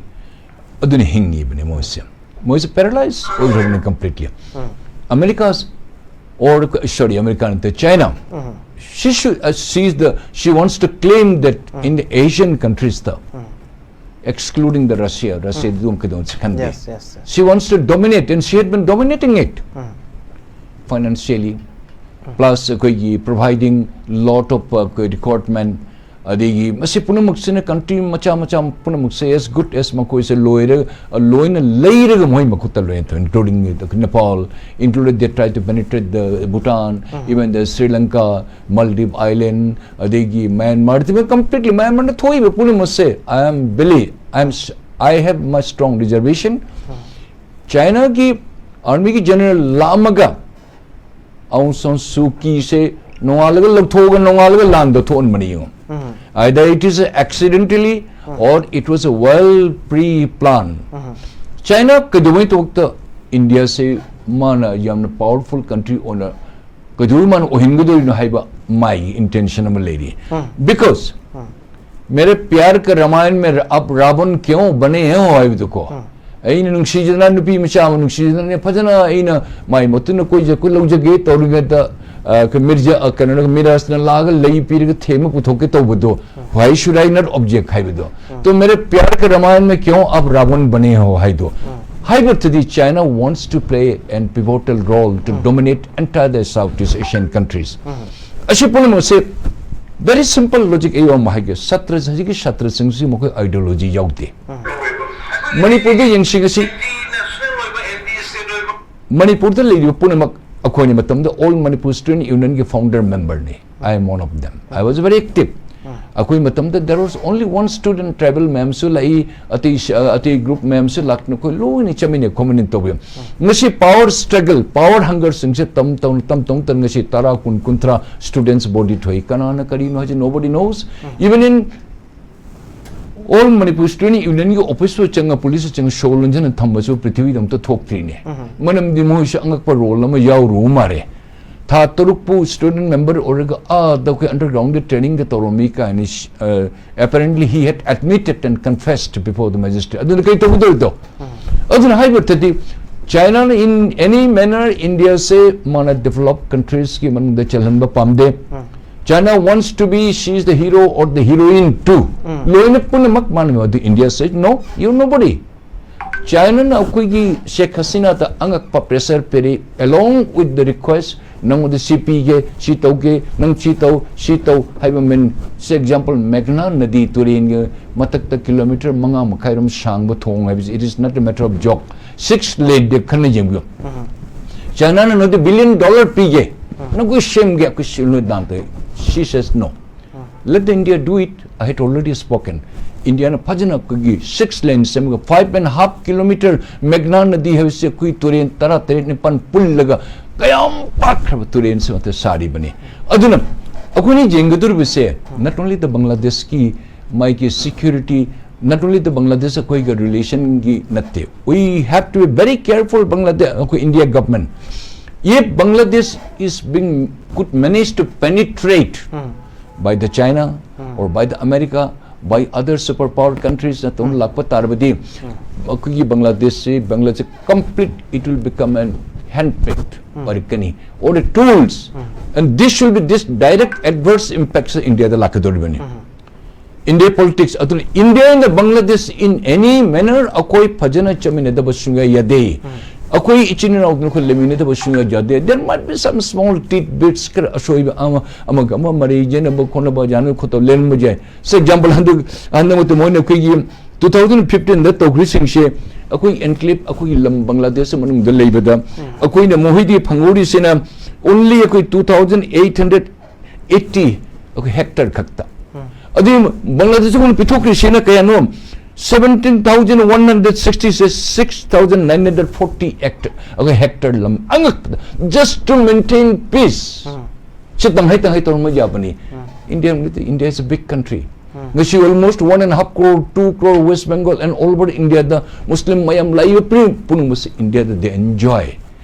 ꯑꯗꯨꯅ ꯍꯤꯡꯉꯤꯕꯅꯤ ꯃꯣꯏꯁꯦ꯫ ꯃꯣꯏꯁꯦ ꯄꯦꯔꯥꯂꯥꯏꯁ ꯑꯣꯏꯈ꯭ꯔꯕꯅꯤ completely. Um. America, or, sorry, America ꯅꯠꯇꯦ, China, um. she should, uh, she is the, she wants to claim that um. in the Asian countries, the, um. excluding the Russia, Russia ꯎꯝ. ꯑꯗꯨꯝ ꯀꯩꯗꯧ ꯈꯟꯗꯦ꯫ Yes, yes, yes. She wants to dominate and she had been dominating it um. financially, plus ꯑꯩꯈꯣꯏꯒꯤ providing lot of, uh, ꯑꯩꯈꯣꯏ recruitment, ꯑꯗꯒꯤ ꯃꯁꯤ ꯄꯨꯝꯅꯃꯛꯁꯤꯅ country ꯃꯆꯥ ꯃꯆꯥ ꯄꯨꯝꯅꯃꯛꯁꯦ as good as ꯃꯈꯣꯏꯁꯦ ꯂꯣꯏꯔ, ꯂꯣꯏꯅ ꯂꯩꯔꯒ ꯃꯈꯣꯏ ꯃꯈꯨꯠꯇ ꯂꯣꯏꯅ ꯊꯝꯃꯤ, including Nepal, included they try to penetrate the Bhutan, even the Sri Lanka, Maldives Island, ꯑꯗꯒꯤ ꯃ꯭ꯌꯥꯟꯃꯥꯔ, completely ꯃ꯭ꯌꯥꯟꯃꯥꯔꯅ ꯊꯣꯛꯏꯕ ꯄꯨꯝꯅꯃꯛꯁꯦ, I am believe, I am, I have my strong reservation. ꯆꯥꯏꯅꯥꯒꯤ ꯑꯥꯔꯃꯤꯒꯤ ꯖꯦꯅꯔꯦꯜ ꯂꯥꯛꯑꯝꯃꯒ ꯑꯥꯎꯡ ꯁꯥꯟ ꯁꯨ ꯀꯤꯁꯦ ꯅꯣꯡꯉꯥꯜꯂꯒ ꯂꯧꯊꯣꯛꯑꯒ ꯅꯣꯡꯉꯥꯜꯂꯒ ꯂꯥꯟꯗ ꯊꯣꯛꯍꯟꯕꯅꯤ ꯌꯦꯡꯉꯣ꯫ ꯎꯝ. Either it is accidentally or it was a well pre-planned. China ꯀꯩꯗꯧꯉꯩ ꯇꯧꯕꯗ ꯏꯟꯗꯤꯌꯥꯁꯦ ꯃꯥꯅ ꯌꯥꯝꯅ powerful country ꯑꯣꯏꯅ ꯀꯩꯗꯧꯕꯩ ꯃꯥꯅ ꯑꯣꯏꯍꯟꯒꯗꯣꯏꯅꯣ ꯍꯥꯏꯕ ꯃꯥꯒꯤ intention ꯑꯃ ꯂꯩꯔꯤ꯫ Because मेरे प्यार के रामायण में अब रावण क्यों बने हो ꯍꯥꯏꯕꯗꯨꯀꯣ, ꯑꯩꯅ ꯅꯨꯡꯁꯤꯖꯅ ꯅꯨꯄꯤ ꯃꯆꯥ ꯑꯃ ꯅꯨꯡꯁꯤꯖꯅ ꯐꯖꯅ ꯑꯩꯅ ꯃꯥꯏ ꯃꯇꯨꯅ ꯀꯣꯏꯖ ꯂꯧꯖꯒꯦ ꯇꯧꯔꯤꯉꯩꯗ, ꯑ, ꯀ-, ꯃꯤꯔꯖꯥ, ꯑ, ꯀꯩꯅꯣꯅ ꯃꯤꯔꯥꯖꯅ ꯂꯥꯛꯑꯒ ꯂꯩ ꯄꯤꯔꯒ ꯊꯦꯝꯃ ꯄꯨꯊꯣꯛꯀꯦ ꯇꯧꯕꯗꯣ, why should I not object ꯍꯥꯏꯕꯗꯣ꯫ तो मेरे प्यार के रामायण में क्यों अब रावण बने हो ꯍꯥꯏꯗꯣ꯫ ꯍꯥꯏꯕꯗꯨꯗꯤ China wants to play an pivotal role to dominate entire the Southeast Asian countries. ꯑꯁꯤ ꯄꯨꯝꯅꯃꯛꯁꯦ very simple logic ꯑꯩ ꯑꯃ ꯍꯥꯏꯒꯦ꯫ ꯁꯥꯇ꯭ꯔ, ꯍꯧꯖꯤꯛꯀꯤ ꯁꯥꯇ꯭ꯔꯁꯤꯡꯁꯤ ꯃꯈꯣꯏ ideology ꯌꯥꯎꯗꯦ꯫ ꯃꯅꯤꯄꯨꯔꯗ ꯌꯦꯡꯁꯤ ꯉꯁꯤ꯫ ꯃꯅꯤꯄꯨꯔꯗ ꯂꯩꯔꯤꯕ ꯄꯨꯝꯅꯃꯛ ꯑꯩꯈꯣꯏꯅ ꯃꯇꯝꯗ All Manipur Student Unionꯒꯤ founder memberꯅꯤ꯫ I am one of them. I was very active. ꯑꯩꯈꯣꯏ ꯃꯇꯝꯗ there was only one student, tribal ꯃꯌꯥꯝꯁꯨ ꯂꯥꯛꯏ, ꯑꯇꯩ ꯁ-, ꯑꯇꯩ group ꯃꯌꯥꯝꯁꯨ ꯂꯥꯛꯇꯅ ꯑꯩꯈꯣꯏ ꯂꯣꯏꯅ ꯆꯠꯃꯤꯟꯅꯩ, ꯈꯣꯠꯃꯤꯟꯅꯩ ꯇꯧꯕ꯫ ꯉꯁꯤ power struggle, power hunger ꯁꯤꯡꯁꯦ ꯇꯝ ꯇꯝ ꯇꯝ ꯇꯝ ꯉꯁꯤ ꯇꯔꯥ, ꯀꯨꯟ, ꯀꯨꯟꯊ꯭ꯔꯥ students body ꯊꯣꯛꯏ꯫ ꯀꯅꯥꯅ ꯀꯔꯤꯅꯣ ꯍꯥꯏꯁꯦ nobody knows. Even in All Manipur Student Unionꯒꯤ office ꯆꯪꯉ, police ꯆꯪꯉ ꯁꯣ ꯂꯣꯟꯖꯟꯅ ꯊꯝꯕꯁꯨ ꯄ꯭ꯔꯤꯊꯤꯕꯤꯗ ꯑꯝꯇ ꯊꯣꯛꯇ꯭ꯔꯤꯅꯦ꯫ ꯃꯔꯝꯗꯤ ꯃꯣꯏꯁꯨ ꯑꯉꯛꯄ role ꯑꯃ ꯌꯥꯎꯔꯨꯕ ꯃꯥꯜꯂꯦ꯫ ꯊꯥ ꯇꯔꯨꯛꯄꯨ student member ꯑꯣꯏꯔꯒ ꯑꯥꯗ ꯑꯩꯈꯣꯏ undergroundꯗ trainingꯒ ꯇꯧꯔꯝꯃꯤ ꯀꯥꯏꯅ, ꯑ, apparently he had admitted and confessed before the magistrate. ꯑꯗꯨꯅ ꯀꯩ ꯇꯧꯒꯗꯧꯔꯤꯗꯣ? ꯑꯗꯨꯅ ꯍꯥꯏꯕꯗꯗꯤ Chinaꯅ in any manner Indiaꯁꯦ ꯃꯥꯅ developed countriesꯀꯤ ꯃꯅꯨꯡꯗ ꯆꯜꯍꯟꯕ ꯄꯥꯝꯗꯦ꯫ China wants to be, she is the hero or the heroine too. ꯂꯣꯏꯅ ꯄꯨꯝꯅꯃꯛ ꯃꯥꯅ ꯑꯗꯨ India says, "No, you're nobody." Chinaꯅ ꯑꯩꯈꯣꯏꯒꯤ ꯁꯦꯈ ꯍꯁꯤꯅꯥꯗ ꯑꯉꯛꯄ pressure ꯄꯤꯔꯤ, along with the request, ꯅꯪꯉꯣꯟꯗ ꯁꯤ ꯄꯤꯒꯦ, ꯁꯤ ꯇꯧꯒꯦ, ꯅꯪ ꯁꯤ ꯇꯧ, ꯁꯤ ꯇꯧ ꯍꯥꯏꯕ ꯃꯤꯟ, say example, ꯃꯦꯘꯅꯥ ꯅꯗꯤ ꯇꯨꯔꯦꯟꯒꯤ ꯃꯊꯛꯇ kilometre ꯃꯉꯥ ꯃꯈꯥꯏꯔꯣꯝ ꯁꯥꯡꯕ ꯊꯣꯡ ꯍꯥꯏꯕꯁꯤ, it is not a matter of joke. Six laneꯗ ꯈꯟꯅ ꯌꯦꯡꯕꯤꯌꯨ꯫ Chinaꯅ ꯅꯣꯏꯗ billion dollar ꯄꯤꯒꯦ, ꯅꯈꯣꯏ ꯁꯦꯝꯒꯦ, ꯑꯩꯈꯣꯏ ꯁꯦꯝꯂꯣꯏ ꯗꯥꯟꯇ꯫ She says no. Let the India do it. I had already spoken. Indiaꯅ ꯐꯖꯅ ꯑꯩꯈꯣꯏꯒꯤ six lane ꯁꯦꯝꯃꯒ five and half kilometre ꯃꯦꯘꯅꯥ ꯅꯗꯤ ꯍꯥꯏꯕꯁꯤ ꯑꯩꯈꯣꯏ ꯇꯨꯔꯦꯟ ꯇꯔꯥ ꯇꯔꯦꯠ ꯅꯤꯄꯥꯟ ꯄꯨꯜꯂꯒ ꯀꯌꯥꯝ ꯄꯥꯛꯈ꯭ꯔꯕ ꯇꯨꯔꯦꯟꯁꯤ ꯉꯥꯛꯇ ꯁꯥꯔꯤꯕꯅꯤ꯫ ꯑꯗꯨꯅ ꯑꯩꯈꯣꯏꯅ ꯌꯦꯡꯒꯗꯧꯔꯤꯕꯁꯦ not only the ꯕꯪꯒ꯭ꯂꯥꯗꯦꯁꯀꯤ ꯃꯥꯒꯤ security, not only the Bangladesh ꯑꯩꯈꯣꯏꯒ relationꯒꯤ ꯅꯠꯇꯦ. We have to be very careful, Bangladesh, ꯑꯩꯈꯣꯏ India government. If Bangladesh is being, could manage to penetrate by the China or by the America, by other superpower countries ꯅ ꯇꯧꯅ ꯂꯥꯛꯄ ꯇꯥꯔꯕꯗꯤ, ꯑꯩꯈꯣꯏꯒꯤ ꯕꯪꯒ꯭ꯂꯥꯗꯦꯁꯁꯤ, Bangladesh complete, it will become an handpicked ꯑꯣꯏꯔꯛꯀꯅꯤ, or a tools, and this should be, this direct adverse impacts Indiaꯗ ꯂꯥꯛꯀꯗꯧꯔꯤꯕꯅꯤ. India politics ꯑꯗꯨꯅ India and Bangladesh in any manner ꯑꯩꯈꯣꯏ ꯐꯖꯅ ꯆꯠꯃꯤꯟꯅꯗꯕ ꯁꯨꯡꯌꯥ ꯌꯥꯗꯦ. ꯑꯩꯈꯣꯏ ꯏꯆꯤꯟ ꯏꯅꯥꯎꯗꯨꯅ ꯑꯩꯈꯣꯏ ꯂꯩꯃꯤꯟꯅꯗꯕ ꯁꯨꯡꯌꯥ ꯌꯥꯗꯦ. There might be some small tidbits, ꯈꯔ ꯑꯁꯣꯏꯕ ꯑꯃ, ꯑꯃꯒ ꯑꯃ ꯃꯔꯩ ꯌꯦꯠꯅꯕ ꯈꯣꯠꯅꯕ, ꯌꯥꯅ ꯈꯣꯠꯇꯕ ꯂꯩꯔꯝꯕ ꯌꯥꯏ. For example, ꯍꯟꯗꯛ, ꯍꯟꯗꯛ ꯃꯇꯝ ꯑꯣꯏꯅ ꯑꯩꯈꯣꯏꯒꯤ two thousand fifteenꯗ ꯇꯧꯈ꯭ꯔꯤꯁꯤꯡꯁꯦ, ꯑꯩꯈꯣꯏ enclave, ꯑꯩꯈꯣꯏꯒꯤ ꯂꯝ ꯕꯪꯒ꯭ꯂꯥꯗꯦꯁ ꯃꯅꯨꯡꯗ ꯂꯩꯕꯗ ꯑꯩꯈꯣꯏꯅ ꯃꯈꯣꯏꯗꯒꯤ ꯐꯪꯍꯧꯔꯤꯁꯤꯅ only ꯑꯩꯈꯣꯏ two thousand eight hundred eighty ꯑꯩꯈꯣꯏ hectare ꯈꯛꯇ. ꯑꯗꯨꯒꯤ ꯕꯪꯒ꯭ꯂꯥꯗꯦꯁ ꯑꯩꯈꯣꯏꯅ ꯄꯤꯊꯣꯛꯈ꯭ꯔꯤꯁꯤꯅ ꯀꯌꯥꯅꯣ? Seventeen thousand one hundred sixty, six thousand nine hundred forty hectare, ꯑꯩꯈꯣꯏ hectare ꯂꯝ ꯑꯉꯛꯄꯗ, just to maintain peace. ꯁꯤ ꯇꯪꯈꯥꯏ ꯇꯪꯈꯥꯏ ꯇꯧꯔꯝꯕ ꯌꯥꯕꯅꯤ. India, India is a big country. ꯉꯁꯤ almost one and a half crore, two crore West Bengal and all over Indiaꯗ ꯃꯨꯁꯂꯤꯝ ꯃꯌꯥꯝ ꯂꯥꯛꯏꯕ ꯄꯨꯝ-, ꯄꯨꯝꯅꯃꯛꯁꯤ Indiaꯗ they enjoy.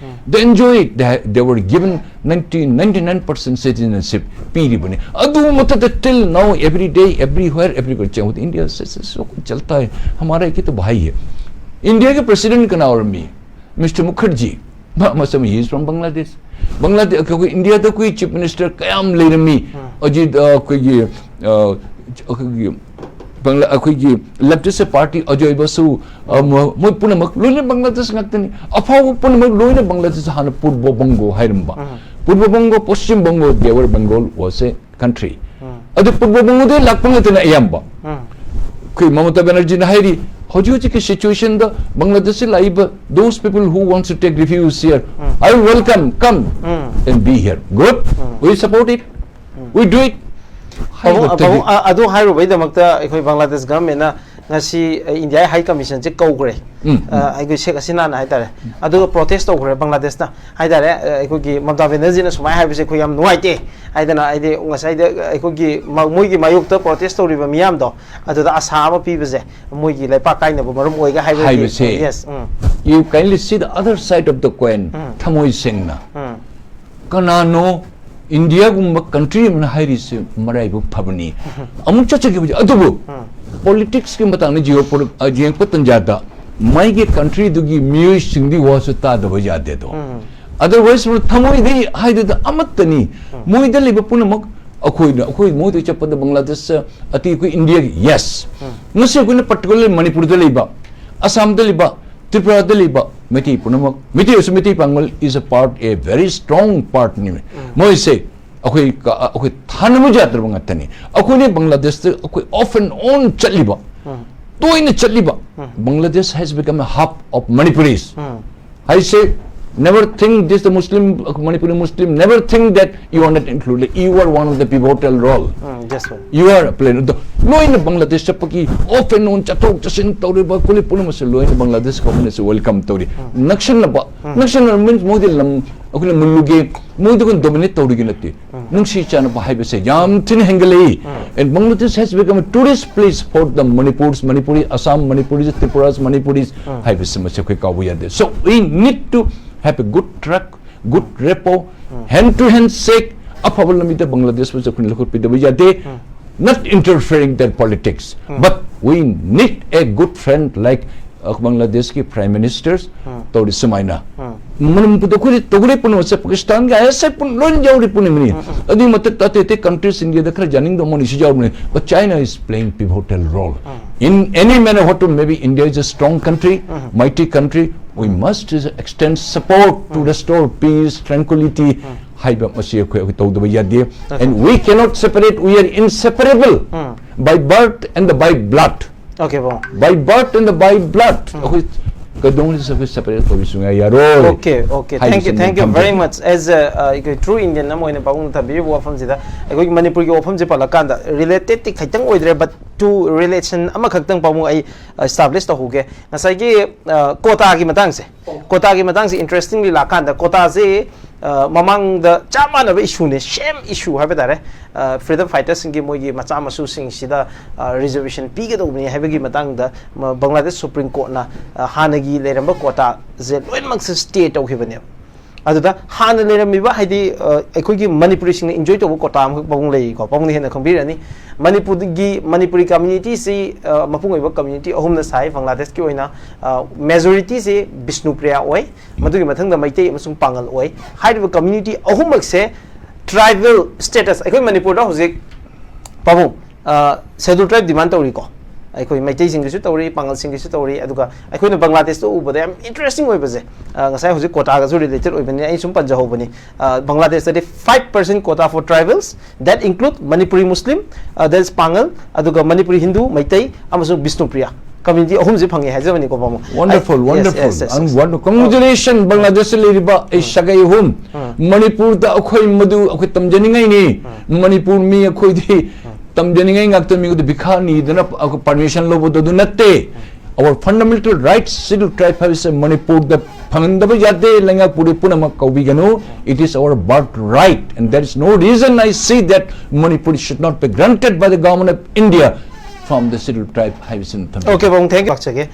They enjoy it. They, they were given ninety, ninety-nine percent citizenship ꯄꯤꯔꯤꯕꯅꯤ. ꯑꯗꯨ ꯃꯊꯛꯇ till now, every day, everywhere, everywhere ꯆꯪꯕꯗ India से, से सब चलता है. हमारा एक ही तो भाई है. Indiaꯒꯤ president ꯀꯅꯥ ꯑꯣꯏꯔꯝꯃꯤ? Mister Mukherjee. ꯃꯥ ꯃꯁꯥꯃꯛ, he is from Bangladesh. Bangladesh, ꯑꯩꯈꯣꯏ ꯏꯟꯗꯤꯌꯥꯗ ꯑꯩꯈꯣꯏ chief minister ꯀꯌꯥꯝ ꯂꯩꯔꯝꯃꯤ? ꯑꯖꯤꯠ, ꯑ, ꯑꯩꯈꯣꯏꯒꯤ, ꯑ, ꯑꯩꯈꯣꯏꯒꯤ ꯕꯪꯒ꯭ꯂꯥ-, ꯑꯩꯈꯣꯏꯒꯤ leftist party ꯑꯖꯣꯏ ꯕꯁꯨ, ꯑ, ꯃꯣ-, ꯃꯣꯏ ꯄꯨꯝꯅꯃꯛ ꯂꯣꯏꯅ ꯕꯪꯒ꯭ꯂꯥꯗꯦꯁ ꯉꯥꯛꯇꯅꯤ. ꯑꯐꯥꯎꯕ ꯄꯨꯝꯅꯃꯛ ꯂꯣꯏꯅ ꯕꯪꯒ꯭ꯂꯥꯗꯦꯁ, ꯍꯥꯟꯅ ꯄꯨꯔꯕ Bingo ꯍꯥꯏꯔꯝꯕ. Purab Bingo, ꯄꯣꯁꯆꯤꯝ Bingo, they were Bengal was a country. ꯑꯗꯨ ꯄꯨꯔꯕ ꯕꯪꯒꯣꯗꯒꯤ ꯂꯥꯛꯄ ꯉꯥꯛꯇꯅ ꯑꯌꯥꯝꯕ. ꯑꯩꯈꯣꯏ ꯃꯃꯇꯥ ꯕꯦꯅꯔꯖꯤꯅ ꯍꯥꯏꯔꯤ, ꯍꯧꯖꯤꯛ ꯍꯧꯖꯤꯛꯀꯤ situationꯗ ꯕꯪꯒ꯭ꯂꯥꯗꯦꯁꯇ ꯂꯥꯛꯏꯕ, those people who wants to take refuge here, I will welcome, come and be here. Good. We support it. We do it. ꯍꯥꯏꯕ ꯄꯥꯕꯨꯡ, ꯇꯒꯤ- ꯄꯥꯕꯨꯡ, ꯑ-, ꯑꯗꯨ ꯍꯥꯏꯔꯨꯕꯩꯗꯃꯛꯇ ꯑꯩꯈꯣꯏ ꯕꯪꯒ꯭ꯂꯥꯗꯦꯁ governmentꯅ ꯉꯁꯤ ꯏꯟꯗꯤꯌꯥꯒꯤ ꯍꯥꯏ ꯀꯃꯤꯁꯟꯁꯦ ꯀꯧꯈ꯭ꯔꯦ꯫ ꯎꯝ, ꯑ, ꯑꯩꯈꯣꯏ ꯁꯦꯈ ꯍꯁꯤꯅꯥꯅ ꯍꯥꯏꯇꯥꯔꯦ꯫ ꯑꯗꯨꯒ ꯄ꯭ꯔꯣꯇꯦꯁ ꯇꯧꯈ꯭ꯔꯦ ꯕꯪꯒ꯭ꯂꯥꯗꯦꯁꯅ ꯍꯥꯏꯇꯥꯔꯦ꯫ ꯑ, ꯑꯩꯈꯣꯏꯒꯤ ꯃꯝꯇꯥ ꯕꯦꯅꯔꯖꯤꯅ ꯁꯨꯃꯥꯏꯅ ꯍꯥꯏꯕꯁꯦ ꯑꯩꯈꯣꯏ ꯌꯥꯝ ꯅꯨꯡꯉꯥꯏꯇꯦ ꯍꯥꯏꯗꯅ, ꯍꯥꯏꯗꯤ ꯉꯁꯥꯏꯗ ꯑꯩꯈꯣꯏꯒꯤ ꯃ-, ꯃꯣꯏꯒꯤ ꯃꯥꯌꯣꯛꯇ ꯄ꯭ꯔꯣꯇꯦꯁ ꯇꯧꯔꯤꯕ ꯃꯤꯌꯥꯝꯗꯣ ꯑꯗꯨꯗ ꯑꯁꯥ ꯑꯃ ꯄꯤꯕꯁꯦ ꯃꯣꯏꯒꯤ ꯂꯩꯄꯥꯛ ꯀꯥꯏꯅꯕ ꯃꯔꯝ ꯑꯣꯏꯒ ꯍꯥꯏꯕꯒꯤ꯫ ꯍꯥꯏꯕꯁꯦ꯫ Yes, um, You kindly see the other side of the coin. ꯎꯝ. ꯊꯃꯣꯏ ꯁꯦꯡꯅ ꯎꯝ, ꯀꯅꯥꯅꯣ ꯏꯟꯗꯤꯌꯥꯒꯨꯝꯕ ꯀꯟꯇ꯭ꯔꯤ ꯑꯃꯅ ꯍꯥꯏꯔꯤꯁꯦ ꯃꯔꯥꯏꯕꯛ ꯐꯕꯅꯤ꯫ ꯑꯃꯨꯛ ꯆꯠꯆꯈꯤꯕꯁꯦ꯫ ꯑꯗꯨꯕꯨ ꯎꯝ, ꯄꯣꯂꯤꯇꯤꯛꯁꯀꯤ ꯃꯇꯥꯡꯗ ꯖꯤꯑꯣ ꯌꯦꯡꯉꯛꯄ ꯇꯟꯖꯥꯗ ꯃꯥꯒꯤ ꯀꯟꯇ꯭ꯔꯤꯗꯨꯒꯤ ꯃꯤꯑꯣꯏꯁꯤꯡꯗꯤ ꯋꯥꯁꯨ ꯇꯥꯗꯕ ꯌꯥꯗꯦꯗꯣ꯫ ꯎꯝ. Otherwise ꯊꯃꯣꯏꯗꯤ ꯍꯥꯏꯗꯨꯗ ꯑꯃꯠꯇꯅꯤ꯫ ꯃꯣꯏꯗ ꯂꯩꯕ ꯄꯨꯝꯅꯃꯛ ꯑꯩꯈꯣꯏꯅ, ꯑꯩꯈꯣꯏ ꯃꯣꯏꯗ ꯆꯠꯄꯗ ꯕꯪꯒ꯭ꯂꯥꯗꯦꯁ ꯑꯇꯤ ꯑꯩꯈꯣꯏ ꯏꯟꯗꯤꯌꯥꯒꯤ, yes꯫ ꯉꯁꯤ ꯑꯩꯈꯣꯏꯅ ꯄꯔꯇꯤꯀꯨꯂꯔ ꯃꯅꯤꯄꯨꯔꯗ ꯂꯩꯕ, ꯑꯁꯥꯝꯗ ꯂꯩꯕ, ꯇ꯭ꯔꯤꯄꯨꯔꯥꯗ ꯂꯩꯕ ꯃꯩꯇꯩ ꯄꯨꯝꯅꯃꯛ, ꯃꯩꯇꯩ ꯑꯣꯏꯔꯁꯨ ꯃꯩꯇꯩ ꯄꯥꯉꯜ is a part, a very strong part ꯅꯤ꯫ ꯃꯣꯏꯁꯦ ꯑꯩꯈꯣꯏ ꯀ-, ꯑꯩꯈꯣꯏ ꯊꯥꯅꯕ ꯌꯥꯗ꯭ꯔꯕ ꯉꯥꯛꯇꯅꯤ꯫ ꯑꯩꯈꯣꯏꯅ ꯕꯪꯒ꯭ꯂꯥꯗꯦꯁꯇ ꯑꯩꯈꯣꯏ off and on ꯆꯠꯂꯤꯕ, ꯇꯣꯏꯅ ꯆꯠꯂꯤꯕ꯫ Bangladesh has become a hub of Manipuris꯫ I say, never think this, the Muslim, Manipuri Muslim, never think that you are not included. You are one of the pivotal role. Um, yes, sir. You are a player. ꯑꯗꯣ ꯂꯣꯏꯅ ꯕꯪꯒ꯭ꯂꯥꯗꯦꯁ ꯆꯠꯄꯒꯤ off and on ꯆꯠꯊꯣꯛ ꯆꯠꯁꯤꯟ ꯇꯧꯔꯤꯕ ꯀꯨꯂꯤ ꯄꯨꯝꯅꯃꯛꯁꯦ ꯂꯣꯏꯅ Bangladesh ꯒꯣꯚꯔꯟꯃꯦꯟꯠꯁꯦ welcome ꯇꯧꯔꯤ꯫ ꯅꯛꯁꯟꯅꯕ, ꯅꯛꯁꯟꯅꯕ means ꯃꯣꯏꯗꯤ ꯂꯝ ꯑꯩꯈꯣꯏꯅ ꯃꯨꯜꯂꯨꯒꯦ, ꯃꯣꯏꯗꯤ ꯑꯩꯈꯣꯏꯅ dominate ꯇꯧꯔꯤꯒꯦ ꯅꯠꯇꯦ꯫ ꯅꯨꯡꯁꯤ ꯆꯥꯟꯅꯕ ꯍꯥꯏꯕꯁꯦ ꯌꯥꯝ ꯊꯤꯅ ꯍꯦꯟꯒꯠꯂꯛꯏ꯫ And Bangladesh has become a tourist place for the Manipurs, Manipuri, Assam Manipuris, Tripuras Manipuris ꯍꯥꯏꯕꯁꯤ ꯃꯁꯤ ꯑꯩꯈꯣꯏ ꯀꯥꯎꯕ ꯌꯥꯗꯦ꯫ So we need to have a good track, good rapport, hand to hand shake, ꯑꯐꯕ ꯂꯝꯕꯤꯗ ꯕꯪꯒ꯭ꯂꯥꯗꯦꯁ ꯄꯨꯁꯨ ꯑꯩꯈꯣꯏꯅ ꯂꯧꯈꯠꯄꯤꯗꯕ ꯌꯥꯗꯦ꯫ Not interfering their politics, but we need a good friend like, uh, ꯕꯪꯒ꯭ꯂꯥꯗꯦꯁꯀꯤ Prime Ministers ꯇꯧꯔꯤ ꯁꯨꯃꯥꯏꯅ꯫ ꯃꯅꯤꯄꯨꯔꯗ ꯑꯩꯈꯣꯏꯗꯤ ꯇꯧꯔꯤ ꯄꯨꯝꯅꯃꯛꯁꯦ ꯄꯥꯀꯤꯁꯇꯥꯟꯒꯤ ISI ꯄꯨꯝ-, ꯂꯣꯏꯅ ꯌꯥꯎꯔꯤ ꯄꯨꯝꯅꯃꯛꯅꯤ꯫ ꯑꯗꯨꯒꯤ ꯃꯊꯛꯇ ꯑꯇꯩ ꯑꯇꯩ countries ꯏꯟꯗꯤꯌꯥꯗ ꯈꯔ ꯌꯥꯅꯤꯡꯗꯕ ꯃꯣꯏꯅꯁꯨ ꯌꯥꯎꯔꯤꯕꯅꯤ꯫ But China is playing pivotal role. In any manner what to, maybe India is a strong country, mighty country, we must extend support to restore peace, tranquility. ꯍꯥꯏꯕ ꯃꯁꯤ ꯑꯩꯈꯣꯏ, ꯑꯩꯈꯣꯏ ꯇꯧꯗꯕ ꯌꯥꯗꯦ꯫ And we cannot separate, we are inseparable by birth and the by blood. Okay, ꯕꯣ꯫ By birth and the by blood. ꯑꯩꯈꯣꯏ ꯀꯩꯗꯧꯅꯨꯡꯗ separate ꯇꯧꯕ ꯁꯨꯡꯌꯥ ꯌꯥꯔꯣꯏ꯫ Okay, okay. Thank you, thank you very much. As a, uh, ꯑꯩꯈꯣꯏ true Indian ꯑꯃ ꯑꯣꯏꯅ ꯄꯥꯕꯨꯡꯅ ꯊꯝꯕꯤꯔꯤꯕ ꯋꯥꯐꯝꯁꯤꯗ, ꯑꯩꯈꯣꯏꯒꯤ ꯃꯅꯤꯄꯨꯔꯒꯤ ꯋꯥꯐꯝꯁꯦ ꯄꯜꯂꯀꯥꯟꯗ, related ꯈꯤꯇꯪ ꯑꯣꯏꯗ꯭ꯔꯦ, but to relation ꯑꯃꯈꯛꯇꯪ ꯄꯥꯕꯨꯡ ꯑꯩ, uh, establish ꯇꯧꯍꯧꯒꯦ꯫ ꯉꯁꯥꯏꯒꯤ, uh, quota ꯒꯤ ꯃꯇꯥꯡꯁꯦ, quota ꯒꯤ ꯃꯇꯥꯡꯁꯦ interestingly ꯂꯥꯛꯀꯥꯟꯗ, quota ꯁꯦ, uh, ꯃꯃꯥꯡꯗ ꯆꯞ ꯃꯥꯟꯅꯕ issue ꯅꯦ, same issue ꯍꯥꯏꯕ ꯇꯥꯔꯦ꯫ Uh, freedom fighter ꯁꯤꯡꯒꯤ ꯃꯣꯏꯒꯤ ꯃꯆꯥ ꯃꯁꯨꯁꯤꯡꯁꯤꯗ, uh, reservation ꯄꯤꯒꯗꯧꯕꯅꯤ ꯍꯥꯏꯕꯒꯤ ꯃꯇꯥꯡꯗ, ꯃ-, ꯕꯪꯒ꯭ꯂꯥꯗꯦꯁ Supreme Court ꯅ, uh, ꯍꯥꯟꯅꯒꯤ ꯂꯩꯔꯝꯕ quota ꯁꯦ ꯂꯣꯏꯅꯃꯛꯁꯦ stay ꯇꯧꯈꯤꯕꯅꯦꯕ꯫ ꯑꯗꯨꯗ ꯍꯥꯟꯅ ꯂꯩꯔꯝꯃꯤꯕ, ꯍꯥꯏꯗꯤ, ꯑ, ꯑꯩꯈꯣꯏꯒꯤ ꯃꯅꯤꯄꯨꯔꯤꯁꯤꯡꯅ enjoy ꯇꯧꯕ quota ꯑꯃꯈꯛ ꯄꯥꯕꯨꯡ ꯂꯩꯔꯤꯀꯣ, ꯄꯥꯕꯨꯡꯅ ꯍꯦꯟꯅ ꯈꯪꯕꯤꯔꯅꯤ꯫ ꯃꯅꯤꯄꯨꯔꯒꯤ, ꯃꯅꯤꯄꯨꯔꯤ community ꯁꯤ, ꯑ, ꯃꯄꯨꯡ ꯑꯣꯏꯕ community ꯑꯍꯨꯝꯅ ꯁꯥꯏ꯫ ꯕꯪꯒ꯭ꯂꯥꯗꯦꯁꯀꯤ ꯑꯣꯏꯅ, ꯑ, majority ꯁꯤ ꯕꯤꯁꯅꯨꯄ꯭ꯔꯤꯌꯥ ꯑꯣꯏ, ꯃꯗꯨꯒꯤ ꯃꯊꯪꯗ ꯃꯩꯇꯩ ꯑꯃꯁꯨꯡ ꯄꯥꯉꯜ ꯑꯣꯏ꯫ ꯍꯥꯏꯔꯤꯕ community ꯑꯍꯨꯝꯃꯛꯁꯦ tribal status, ꯑꯩꯈꯣꯏ ꯃꯅꯤꯄꯨꯔꯗ ꯍꯧꯖꯤꯛ ꯄꯥꯕꯨꯡ, ꯑ, schedule tribe demand ꯇꯧꯔꯤꯀꯣ꯫ ꯑꯩꯈꯣꯏ ꯃꯩꯇꯩꯁꯤꯡꯒꯤꯁꯨ ꯇꯧꯔꯤ, ꯄꯥꯉꯜꯁꯤꯡꯒꯤꯁꯨ ꯇꯧꯔꯤ, ꯑꯗꯨꯒ ꯑꯩꯈꯣꯏꯅ ꯕꯪꯒ꯭ꯂꯥꯗꯦꯁꯇ ꯎꯕꯗ ꯌꯥꯝ interesting ꯑꯣꯏꯕꯁꯦ, ꯑ, ꯉꯁꯥꯏ ꯍꯧꯖꯤꯛ quota ꯒꯁꯨ related ꯑꯣꯏꯕꯅꯤꯅ ꯑꯩ ꯁꯨꯝ ꯄꯟꯖꯍꯧꯕꯅꯤ꯫ ꯑ, ꯕꯪꯒ꯭ꯂꯥꯗꯦꯁꯇꯗꯤ five percent quota for tribals, that include Manipuri Muslim, uh, that is ꯄꯥꯉꯜ, ꯑꯗꯨꯒ ꯃꯅꯤꯄꯨꯔꯤ ꯍꯤꯟꯗꯨ, ꯃꯩꯇꯩ, ꯑꯃꯁꯨꯡ ꯕꯤꯁꯅꯨꯄ꯭ꯔꯤꯌꯥ community ꯑꯍꯨꯝꯁꯦ ꯐꯪꯉꯦ ꯍꯥꯏꯖꯕꯅꯤꯀꯣ, ꯄꯥꯕꯨꯡ꯫ Wonderful, Yes, wonderful. yes, yes, And yes. wonder-, congratulations, ꯕꯪꯒ꯭ꯂꯥꯗꯦꯁꯇ ꯂꯩꯔꯤꯕ ꯑꯩ ꯁꯥꯒꯩ ꯑꯍꯨꯝ꯫ ꯃꯅꯤꯄꯨꯔꯗ ꯑꯩꯈꯣꯏ ꯃꯗꯨ ꯑꯩꯈꯣꯏ ꯇꯝꯖꯅꯤꯡꯉꯥꯏꯅꯤ꯫ ꯃꯅꯤꯄꯨꯔ ꯃꯤ ꯑꯩꯈꯣꯏꯗꯤ ꯇꯝꯖꯅꯤꯡꯉꯥꯏ ꯉꯥꯛꯇ, ꯃꯤꯉꯣꯟꯗ ꯚꯤꯈꯥ ꯅꯤꯗꯅ ꯑꯩꯈꯣꯏ permission ꯂꯧꯕꯗꯣ ꯑꯗꯨ ꯅꯠꯇꯦ꯫ Our fundamental rights, schedule tribe ꯍꯥꯏꯕꯁꯦ ꯃꯅꯤꯄꯨꯔꯗ ꯐꯪꯍꯟꯗꯕ ꯌꯥꯗꯦ꯫ ꯂꯩꯉꯥꯛꯄꯨꯗꯤ ꯄꯨꯝꯅꯃꯛ ꯀꯧꯕꯤꯒꯅꯨ꯫ It is our birthright, and there is no reason I see that Manipur should not be granted by the government of India from the schedule tribe ꯍꯥꯏꯕꯁꯤꯃ ꯊꯝꯖꯒꯦ꯫ Okay, ꯄꯥꯕꯨꯡ, thank you꯫ ꯂꯥꯛꯆꯒꯦ꯫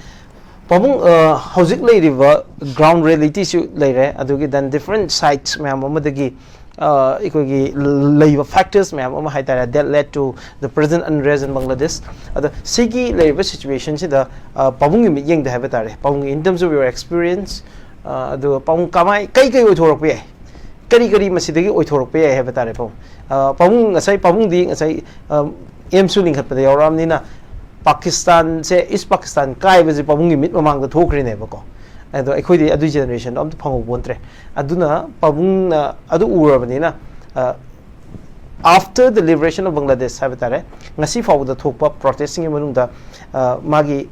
ꯄꯥꯕꯨꯡ, ꯑ, ꯍꯧꯖꯤꯛ ꯂꯩꯔꯤꯕ ground reality ꯁꯨ ꯂꯩꯔꯦ, ꯑꯗꯨꯒꯤ then different sides ꯃꯌꯥꯝ ꯑꯃꯗꯒꯤ, ꯑ, ꯑꯩꯈꯣꯏꯒꯤ ꯂꯩꯕ factors ꯃꯌꯥꯝ ꯑꯃ ꯍꯥꯏꯇꯥꯔꯦ, that led to the present unrest in Bangladesh꯫ ꯑꯗ ꯁꯤꯒꯤ ꯂꯩꯔꯤꯕ situation ꯁꯤꯗ, ꯑ, ꯄꯥꯕꯨꯡꯒꯤ ꯃꯤꯠꯌꯦꯡꯗ ꯍꯥꯏꯕ ꯇꯥꯔꯦ, ꯄꯥꯕꯨꯡꯒꯤ in terms of your experience, ꯑ, ꯑꯗꯨꯒ ꯄꯥꯕꯨꯡ ꯀꯃꯥꯏ, ꯀꯩ ꯀꯩ ꯑꯣꯏꯊꯣꯔꯛꯄ ꯌꯥꯏ, ꯀꯔꯤ ꯀꯔꯤ ꯃꯁꯤꯗꯒꯤ ꯑꯣꯏꯊꯣꯔꯛꯄ ꯌꯥꯏ ꯍꯥꯏꯕ ꯇꯥꯔꯦ ꯄꯥꯕꯨꯡ? ꯑ, ꯄꯥꯕꯨꯡ ꯉꯁꯥꯏ, ꯄꯥꯕꯨꯡꯗꯤ ꯉꯁꯥꯏ, ꯑ, ꯑꯦꯝꯁꯨ ꯂꯤꯡꯈꯠꯄꯗ ꯌꯥꯎꯔꯛꯑꯕꯅꯤꯅ, ꯄꯥꯀꯤꯁꯇꯥꯟꯁꯦ, ꯏꯁ ꯄꯥꯀꯤꯁꯇꯥꯟ ꯀꯥꯏꯕꯁꯦ ꯄꯥꯕꯨꯡꯒꯤ ꯃꯤꯠ ꯃꯃꯥꯡꯗ ꯊꯣꯛꯈ꯭ꯔꯤꯅꯦꯕꯀꯣ꯫ ꯑꯗꯣ ꯑꯩꯈꯣꯏꯗꯤ ꯑꯗꯨꯒꯤ generation ꯗꯣ ꯑꯝꯇ ꯐꯪꯍꯧꯕ ꯅꯠꯇ꯭ꯔꯦ꯫ ꯑꯗꯨꯅ ꯄꯥꯕꯨꯡꯅ ꯑꯗꯨ ꯎꯔꯕꯅꯤꯅ, ꯑ, after the liberation of Bangladesh ꯍꯥꯏꯕ ꯇꯥꯔꯦ, ꯉꯁꯤ ꯐꯥꯎꯕꯗ ꯊꯣꯛꯄ protest ꯁꯤꯡꯒꯤ ꯃꯅꯨꯡꯗ, ꯑ, ꯃꯥꯒꯤ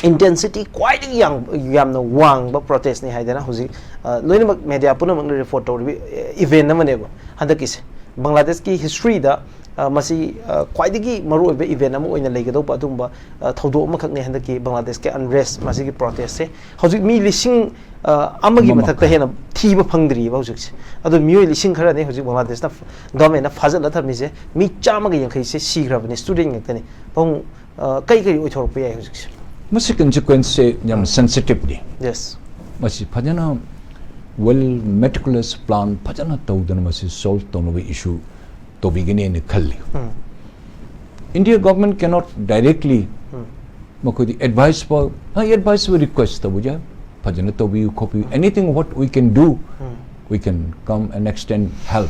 ꯏꯟꯇꯦꯟꯁꯤꯇꯤ ꯈ꯭ꯋꯥꯏꯗꯒꯤ ꯌꯥꯝ ꯌꯥꯝꯅ ꯋꯥꯡꯕ ꯄ꯭ꯔꯣꯇꯦꯁꯅꯤ ꯍꯥꯏꯗꯅ ꯍꯧꯖꯤꯛ, ꯑ, ꯂꯣꯏꯅꯃꯛ ꯃꯦꯗꯤꯌꯥ ꯄꯨꯝꯅꯃꯛꯅ ꯔꯤꯄꯣꯔꯠ ꯇꯧꯔꯤꯕ ꯏꯚꯦꯟ ꯑꯃꯅꯦꯕ ꯍꯟꯗꯛꯀꯤꯁꯦ꯫ ꯕꯪꯒ꯭ꯂꯥꯗꯦꯁꯀꯤ ꯍꯤꯁꯇ꯭ꯔꯤꯗ, ꯑ, ꯃꯁꯤ, ꯑ, ꯈ꯭ꯋꯥꯏꯗꯒꯤ ꯃꯔꯨꯑꯣꯏꯕ ꯏꯚꯦꯟ ꯑꯃ ꯑꯣꯏꯅ ꯂꯩꯒꯗꯧꯕ ꯑꯗꯨꯒꯨꯝꯕ, ꯑ, ꯊꯧꯗꯣꯛ ꯑꯃꯈꯛꯅꯤ ꯍꯟꯗꯛꯀꯤ ꯕꯪꯒ꯭ꯂꯥꯗꯦꯁꯀꯤ ꯑꯟꯔꯦꯁ, ꯃꯁꯤꯒꯤ ꯄ꯭ꯔꯣꯇꯦꯁꯁꯦ꯫ ꯍꯧꯖꯤꯛ ꯃꯤ ꯂꯤꯁꯤꯡ, ꯑ, ꯑꯃꯒꯤ ꯑꯃ ꯃꯊꯛꯇ ꯃꯈꯥꯏ꯫ ꯍꯦꯟꯅ ꯊꯤꯕ ꯐꯪꯗ꯭ꯔꯤꯕ ꯍꯧꯖꯤꯛꯁꯦ꯫ ꯑꯗꯣ ꯃꯤꯑꯣꯏ ꯂꯤꯁꯤꯡ ꯈꯔꯅꯤ ꯍꯧꯖꯤꯛ ꯕꯪꯒ꯭ꯂꯥꯗꯦꯁꯅ ꯐ-, ꯒꯚꯔꯟꯃꯦꯟꯠꯅ ꯐꯥꯖꯤꯜꯂ ꯊꯝꯃꯤꯁꯦ꯫ ꯃꯤ ꯆꯥꯝꯃꯒ ꯌꯥꯡꯈꯩꯁꯦ ꯁꯤꯈ꯭ꯔꯕꯅꯤ, ꯁ꯭ꯇꯨꯗꯦꯟꯠ ꯉꯥꯛꯇꯅꯤ꯫ ꯄꯥꯕꯨꯡ, ꯑ, ꯀꯩ ꯀꯔꯤ ꯑꯣꯏꯊꯣꯔꯛꯄ ꯌꯥꯏ ꯍꯧꯖꯤꯛꯁꯦ? ꯃꯁꯤ ꯀꯟꯁꯤꯀ꯭ꯋꯦꯟꯁꯁꯦ ꯌꯥꯝ ꯎꯝ꯫ ꯁꯦꯟꯁꯤꯇꯤꯚꯅꯤ꯫ ꯌꯦꯁ꯫ ꯃꯁꯤ ꯐꯖꯅ ꯋꯦꯜ ꯃꯦꯇꯤꯀꯨꯂꯁ ꯄ꯭ꯂꯥꯟ ꯐꯖꯅ ꯇꯧꯗꯅ ꯃꯁꯤ ꯁꯣꯜꯚ ꯇꯧꯅꯕ ꯏꯁꯨ ꯇꯧꯕꯤꯒꯅꯤꯅ ꯈꯜꯂꯤ꯫ ꯎꯝ꯫ India government cannot directly ꯎꯝ꯫ ꯃꯈꯣꯏꯗꯤ ꯑꯦꯗꯚꯥꯏꯁ ꯐꯥꯎ, ꯍꯣꯏ, ꯑꯦꯗꯚꯥꯏꯁ ꯔꯤꯀ꯭ꯋꯦꯁ ꯇꯧꯕ ꯌꯥꯏ, ꯐꯖꯅ ꯇꯧꯕꯤꯌꯨ ꯈꯣꯠꯄꯤꯌꯨ, anything what we can do, um. We can come and extend help.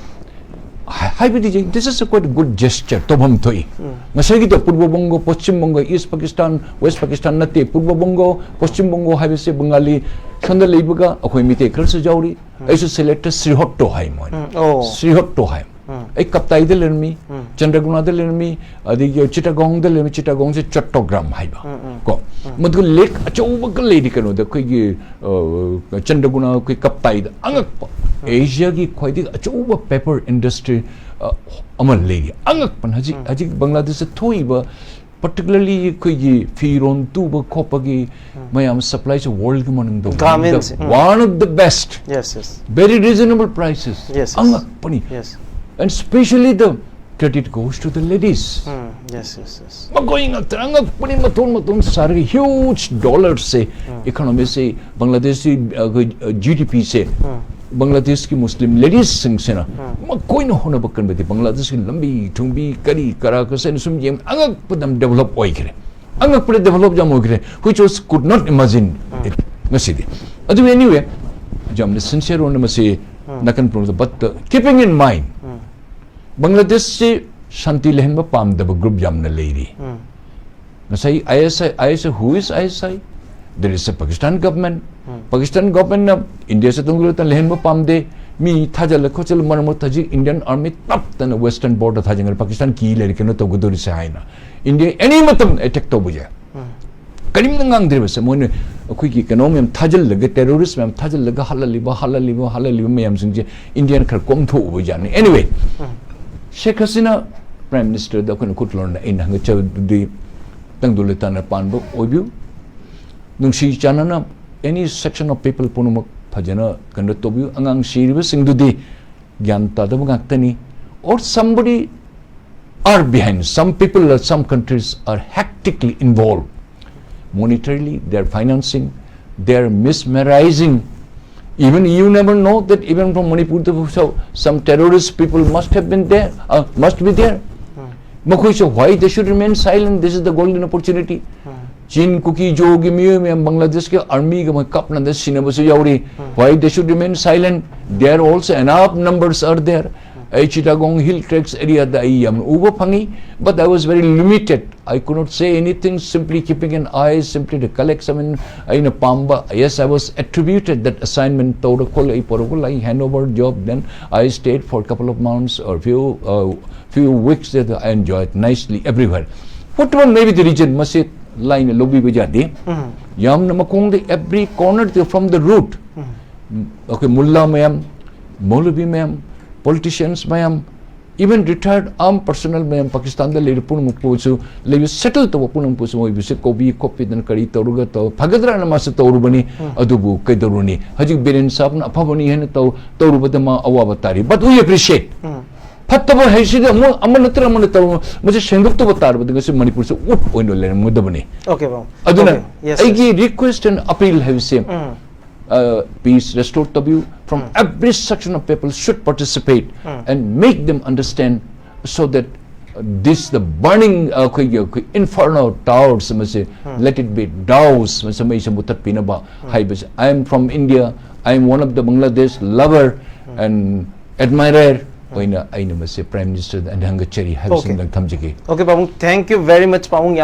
ꯍꯥꯏ-, ꯍꯥꯏꯕꯗꯤ, this is a quite good gesture, ꯇꯧꯐꯝ ꯊꯣꯛꯏ꯫ ꯎꯝ꯫ ꯉꯁꯥꯏꯒꯤꯗꯣ ꯄꯨꯔꯕ ꯕꯪꯒꯣ, ꯄꯣꯁꯆꯤꯝ ꯕꯪꯒꯣ, ꯏꯁ ꯄꯥꯀꯤꯁꯇꯥꯟ, ꯋꯦꯁ ꯄꯥꯀꯤꯁꯇꯥꯟ ꯅꯠꯇꯦ, ꯄꯨꯔꯕ ꯕꯪꯒꯣ, ꯄꯣꯁꯆꯤꯝ ꯕꯪꯒꯣ ꯍꯥꯏꯕꯁꯦ ꯕꯪꯒꯥꯂꯤ ꯁꯣꯝꯗ ꯂꯩꯕꯒ ꯑꯩꯈꯣꯏ ꯃꯤꯇꯩ ꯈꯔꯁꯨ ꯌꯥꯎꯔꯤ꯫ ꯎꯝ꯫ ꯑꯩꯁꯨ ꯁꯤꯂꯦꯠꯇ ꯁ꯭ꯔꯤꯍꯣꯠꯇꯣ ꯍꯥꯏ ꯃꯣꯏꯅ꯫ ꯎꯝ, ꯑꯣ꯫ ꯁ꯭ꯔꯤꯍꯣꯠꯇꯣ ꯍꯥꯏ꯫ ꯎꯝ꯫ ꯑꯩ ꯀꯞꯇꯥꯏꯗ ꯂꯩꯔꯝꯃꯤ, ꯎꯝ꯫ ꯆꯟꯗ꯭ꯔꯒꯨꯅꯥꯗ ꯂꯩꯔꯝꯃꯤ, ꯑꯗꯒꯤ ꯆꯤꯇꯥꯒꯣꯡꯗ ꯂꯩꯔꯝꯃꯤ, ꯆꯤꯇꯥꯒꯣꯡꯁꯦ ꯆꯠꯇꯣꯒ꯭ꯔꯥꯝ ꯍꯥꯏꯕ꯫ ꯎꯝ, ꯎꯝ, ꯀꯣ꯫ ꯎꯝ꯫ ꯃꯗꯨꯒ ꯂꯦꯛ ꯑꯆꯧꯕꯒ ꯂꯩꯔꯤ ꯀꯩꯅꯣꯗ, ꯑꯩꯈꯣꯏꯒꯤ, ꯑ, ꯆꯟꯗ꯭ꯔꯒꯨꯅꯥ, ꯑꯩꯈꯣꯏ ꯀꯞꯇꯥꯏꯗ ꯑꯉꯛꯄ, ꯎꯝ꯫ ꯑꯦꯁꯤꯌꯥꯒꯤ ꯈ꯭ꯋꯥꯏꯗꯒꯤ ꯑꯆꯧꯕ ꯄꯦꯄꯔ ꯏꯟꯗꯁꯇ꯭ꯔꯤ, ꯑ, ꯑꯃ ꯂꯩꯔꯤ꯫ ꯑꯉꯛꯄꯅ ꯍꯧꯖꯤꯛ, ꯎꯝ꯫ ꯍꯧꯖꯤꯛ ꯕꯪꯒ꯭ꯂꯥꯗꯦꯁꯇ ꯊꯣꯛꯏꯕ, particularly ꯑꯩꯈꯣꯏꯒꯤ ꯐꯤꯔꯣꯟ ꯇꯨꯕ ꯈꯣꯠꯄꯒꯤ ꯎꯝ꯫ ꯃꯌꯥꯝ ꯁꯄ꯭ꯂꯥꯏꯁꯦ ꯋꯥꯔꯜꯒꯤ ꯃꯅꯨꯡꯗ Garments, um. One of the best. Yes, yes. Very reasonable prices. Yes, yes. ꯑꯉꯛꯄꯅꯤ꯫ Yes. And specially the credit goes to the ladies. Um, yes, yes, yes. ꯃꯈꯣꯏ ꯉꯥꯛꯇ ꯑꯉꯛꯄꯅꯤ, ꯃꯇꯣꯟ ꯃꯇꯣꯟ ꯁꯥꯔꯒ huge dollarꯁꯦ, ꯎꯝ꯫ Economyꯁꯦ, ꯕꯪꯒ꯭ꯂꯥꯗꯦꯁꯀꯤ, ꯑ, ꯑꯩꯈꯣꯏ, ꯑ, GDPꯁꯦ, ꯎꯝ꯫ ꯕꯪꯒ꯭ꯂꯥꯗꯦꯁꯀꯤ ꯃꯨꯁꯂꯤꯝ ꯂꯦꯗꯤꯁꯁꯤꯡꯁꯤꯅ ꯎꯝ꯫ ꯃꯈꯣꯏꯅ ꯍꯣꯠꯅꯕ ꯀꯟꯕꯗꯤ ꯕꯪꯒ꯭ꯂꯥꯗꯦꯁꯀꯤ ꯂꯝꯕꯤ ꯊꯣꯡꯕꯤ ꯀꯔꯤ ꯀꯔꯥ ꯀꯁꯦꯅ ꯁꯨꯝ ꯌꯦꯡ ꯑꯉꯛꯄꯗ ꯌꯥꯝ ꯗꯦꯕꯂꯞ ꯑꯣꯏꯈ꯭ꯔꯦ꯫ ꯑꯉꯛꯄꯗ ꯗꯦꯕꯂꯞ ꯌꯥꯝ ꯑꯣꯏꯈ꯭ꯔꯦ, which was could not imagine um. It ꯉꯁꯤꯗꯤ꯫ ꯑꯗꯨ anyway, ꯌꯥꯝꯅ ꯁꯤꯟꯁꯤꯌꯔ ꯑꯣꯏꯅ ꯃꯁꯤ ꯎꯝ꯫ ꯅꯥꯀꯟ ꯄꯨꯝꯕꯗ, but, uh, keeping in mind, ꯎꯝ꯫ ꯕꯪꯒ꯭ꯂꯥꯗꯦꯁꯁꯤ ꯁꯥꯟꯇꯤ ꯂꯩꯍꯟꯕ ꯄꯥꯝꯗꯕ ꯒ꯭ꯔꯨꯞ ꯌꯥꯝꯅ ꯂꯩꯔꯤ꯫ ꯎꯝ꯫ ꯉꯁꯥꯏ ISI, ISI, who is ISI? There is a Pakistan government. Um. Pakistan ꯒꯚꯔꯟꯃꯦꯟꯠꯅ ꯏꯟꯗꯤꯌꯥ ꯆꯠꯇꯨꯡ ꯂꯩꯍꯟꯕ ꯄꯥꯝꯗꯦ꯫ ꯃꯤ ꯊꯥꯖꯜꯂ ꯈꯣꯠꯆꯜꯂ ꯃꯔꯛ ꯃꯔꯛꯇ ꯍꯧꯖꯤꯛ ꯏꯟꯗꯤꯌꯟ ꯑꯥꯔꯃꯤ ꯇꯞꯇꯅ ꯋꯦꯁꯇꯔꯟ ꯕꯣꯔꯗꯔ ꯊꯥꯖꯤꯟꯈ꯭ꯔꯦ, ꯄꯥꯀꯤꯁꯇꯥꯟ ꯀꯤ ꯂꯩꯔꯦ ꯀꯩꯅꯣ ꯇꯧꯒꯗꯧꯔꯤꯁꯦ ꯍꯥꯏꯅ꯫ ꯏꯟꯗꯤꯌꯥ ꯑꯦꯅꯤ ꯃꯇꯝ ꯑꯦꯇꯦꯛ ꯇꯧꯕ ꯌꯥꯏ꯫ ꯎꯝ꯫ ꯀꯔꯤꯝꯇ ꯉꯥꯡꯗ꯭ꯔꯤꯕꯁꯦ꯫ ꯃꯣꯏꯅ ꯑꯩꯈꯣꯏꯒꯤ ꯀꯩꯅꯣ ꯃꯌꯥꯝ ꯊꯥꯖꯤꯜꯂꯒ, terrorist ꯃꯌꯥꯝ ꯊꯥꯖꯤꯜꯂꯒ ꯍꯥꯠꯍꯜꯂꯤꯕ, ꯍꯥꯠꯍꯜꯂꯤꯕ, ꯍꯥꯠꯍꯜꯂꯤꯕ ꯃꯌꯥꯝꯁꯤꯡꯁꯦ Indiaꯅ ꯈꯔ ꯀꯣꯝꯊꯣꯛꯎꯕ ꯖꯥꯠꯅꯤ꯫ Anyway, Sheikh Hasina Prime Ministerꯗ ꯑꯩꯈꯣꯏꯅ ꯈꯨꯠ ꯂꯣꯟꯅ ꯑꯩꯅ ꯍꯪꯒꯠꯆꯕꯗꯨꯗꯤ, ꯇꯪꯗꯨ ꯂꯩꯇꯥꯅ ꯄꯥꯟꯕ ꯑꯣꯏꯕꯤꯌꯨ, ꯅꯨꯡꯁꯤ ꯆꯥꯟꯅꯅ any section of people ꯄꯨꯝꯅꯃꯛ ꯐꯖꯅ ꯀꯩꯅꯣ ꯇꯧꯕꯤꯌꯨ꯫ ꯑꯉꯥꯡ ꯁꯤꯔꯤꯕꯁꯤꯡꯗꯨꯗꯤ ꯒ꯭ꯌꯥꯟ ꯇꯥꯗꯕ ꯉꯥꯛꯇꯅꯤ꯫ Or somebody are behind. Some people or some countries are hectically involved. Monetarily, they are financing, they are mesmerizing. Even you never know that even from Manipur, the, so some terrorist people must have been there, uh, must be there. ꯃꯈꯣꯏꯁꯨ, why they should remain silent? This is the golden opportunity. ꯆꯤꯟ ꯀꯨꯀꯤ ꯖꯣꯒꯤ ꯃꯤꯑꯣꯏ ꯃꯌꯥꯝ ꯕꯪꯒ꯭ꯂꯥꯗꯦꯁꯀꯤ ꯑꯥꯔꯃꯤꯒ ꯃꯣꯏ ꯀꯥꯞꯅꯗꯅ ꯁꯤꯅꯕꯁꯨ ꯌꯥꯎꯔꯤ꯫ Why they should remain silent? There also enough numbers are there. ꯑꯩ ꯆꯤꯇꯥꯒꯣꯡ hill Trax ꯑꯦꯔꯤꯌꯥꯗ ꯑꯩ ꯌꯥꯝꯅ ꯎꯕ ꯐꯪꯉꯤ, but I was very limited. I could not say anything, simply keeping an eye, simply to collect some. ꯑꯩꯅ ꯄꯥꯝꯕ, yes, I was attributed that assignment, ꯇꯧꯔ ꯈꯣꯠꯂ ꯑꯩ ꯄꯨꯔꯛꯄ ꯂꯥꯛꯏ, hand over job, then I stayed for a couple of months or few, uh, few weeks there. I enjoyed nicely everywhere. Whatever may be the reason, ꯃꯁꯤ ꯂꯥꯏꯅ ꯂꯧꯕꯤꯕ ꯌꯥꯗꯦ꯫ ꯌꯥꯝꯅ ꯃꯈꯣꯡꯗ every corner from the root, ꯑꯩꯈꯣꯏ ꯃꯨꯜꯂꯥ ꯃꯌꯥꯝ, ꯃꯧꯂꯕꯤ ꯃꯌꯥꯝ, politicians ꯃꯌꯥꯝ, even retired armed personnel ꯃꯌꯥꯝ, ꯄꯥꯀꯤꯁꯇꯥꯟꯗ ꯂꯩꯔꯤꯕ ꯄꯨꯝꯅꯃꯛꯄꯨꯁꯨ, ꯂꯩꯕ settle ꯇꯧꯕ ꯄꯨꯝꯅꯃꯛꯄꯨꯁꯨ ꯃꯣꯏꯕꯨꯁꯨ ꯀꯧꯕꯤ ꯈꯣꯠꯄꯤꯗꯅ ꯀꯔꯤ ꯇꯧꯔꯒ ꯇꯧ ꯐꯒꯗ꯭ꯔꯥꯅ ꯃꯥꯁꯨ ꯇꯧꯔꯨꯕꯅꯤ꯫ ꯑꯗꯨꯕꯨ ꯀꯩꯗꯧꯔꯨꯅꯤ, ꯍꯧꯖꯤꯛ ꯕꯤꯔꯦꯟ ꯁꯥꯍꯕꯅ ꯑꯐꯕꯅꯤ ꯍꯥꯏꯅ ꯇꯧ ꯇꯧꯔꯨꯕꯗ ꯃꯥ ꯑꯋꯥꯕ ꯇꯥꯔꯤ꯫ But we appreciate. ꯐꯠꯇꯕ ꯍꯥꯏꯁꯤꯗꯤ ꯑꯃꯨꯛ ꯑꯃ ꯅꯠꯇ꯭ꯔ ꯑꯃꯅ ꯇꯧ, ꯃꯁꯤ ꯁꯦꯡꯗꯣꯛꯇꯕ ꯇꯥꯔꯕꯗꯤ ꯉꯁꯤ ꯃꯅꯤꯄꯨꯔꯁꯦ ꯎꯠ ꯑꯣꯏꯅ ꯂꯩꯔꯝꯒꯗꯕꯅꯤ꯫ Okay, ꯕꯥꯕꯨ꯫ ꯑꯗꯨꯅ Okay, yes, sir. ꯑꯩꯒꯤ request and appeal ꯍꯥꯏꯕꯁꯦ, uh, peace restore ꯇꯧꯕꯤꯌꯨ, from every section of people should participate and make them understand, so that, uh, this the burning, uh, ꯑꯩꯈꯣꯏꯒꯤ ꯑꯩꯈꯣꯏ inferno towers ꯑꯃꯁꯦ, let it be doused, ꯃꯁꯤ ꯃꯩꯁꯦ ꯃꯨꯊꯠꯄꯤꯅꯕ ꯍꯥꯏꯕꯁꯦ꯫ I am from India, I am one of the Bangladesh lover and admirer ꯑꯣꯏꯅ ꯑꯩꯅ ꯃꯁꯤ Prime Ministerꯗ ꯑꯩꯅ ꯍꯪꯒꯠꯆꯔꯤ ꯍꯥꯏꯕꯁꯤꯃꯗꯪ ꯊꯝꯖꯒꯦ꯫ Okay, ꯄꯥꯕꯨꯡ, thank you very much, ꯄꯥꯕꯨꯡ, ꯌꯥꯝ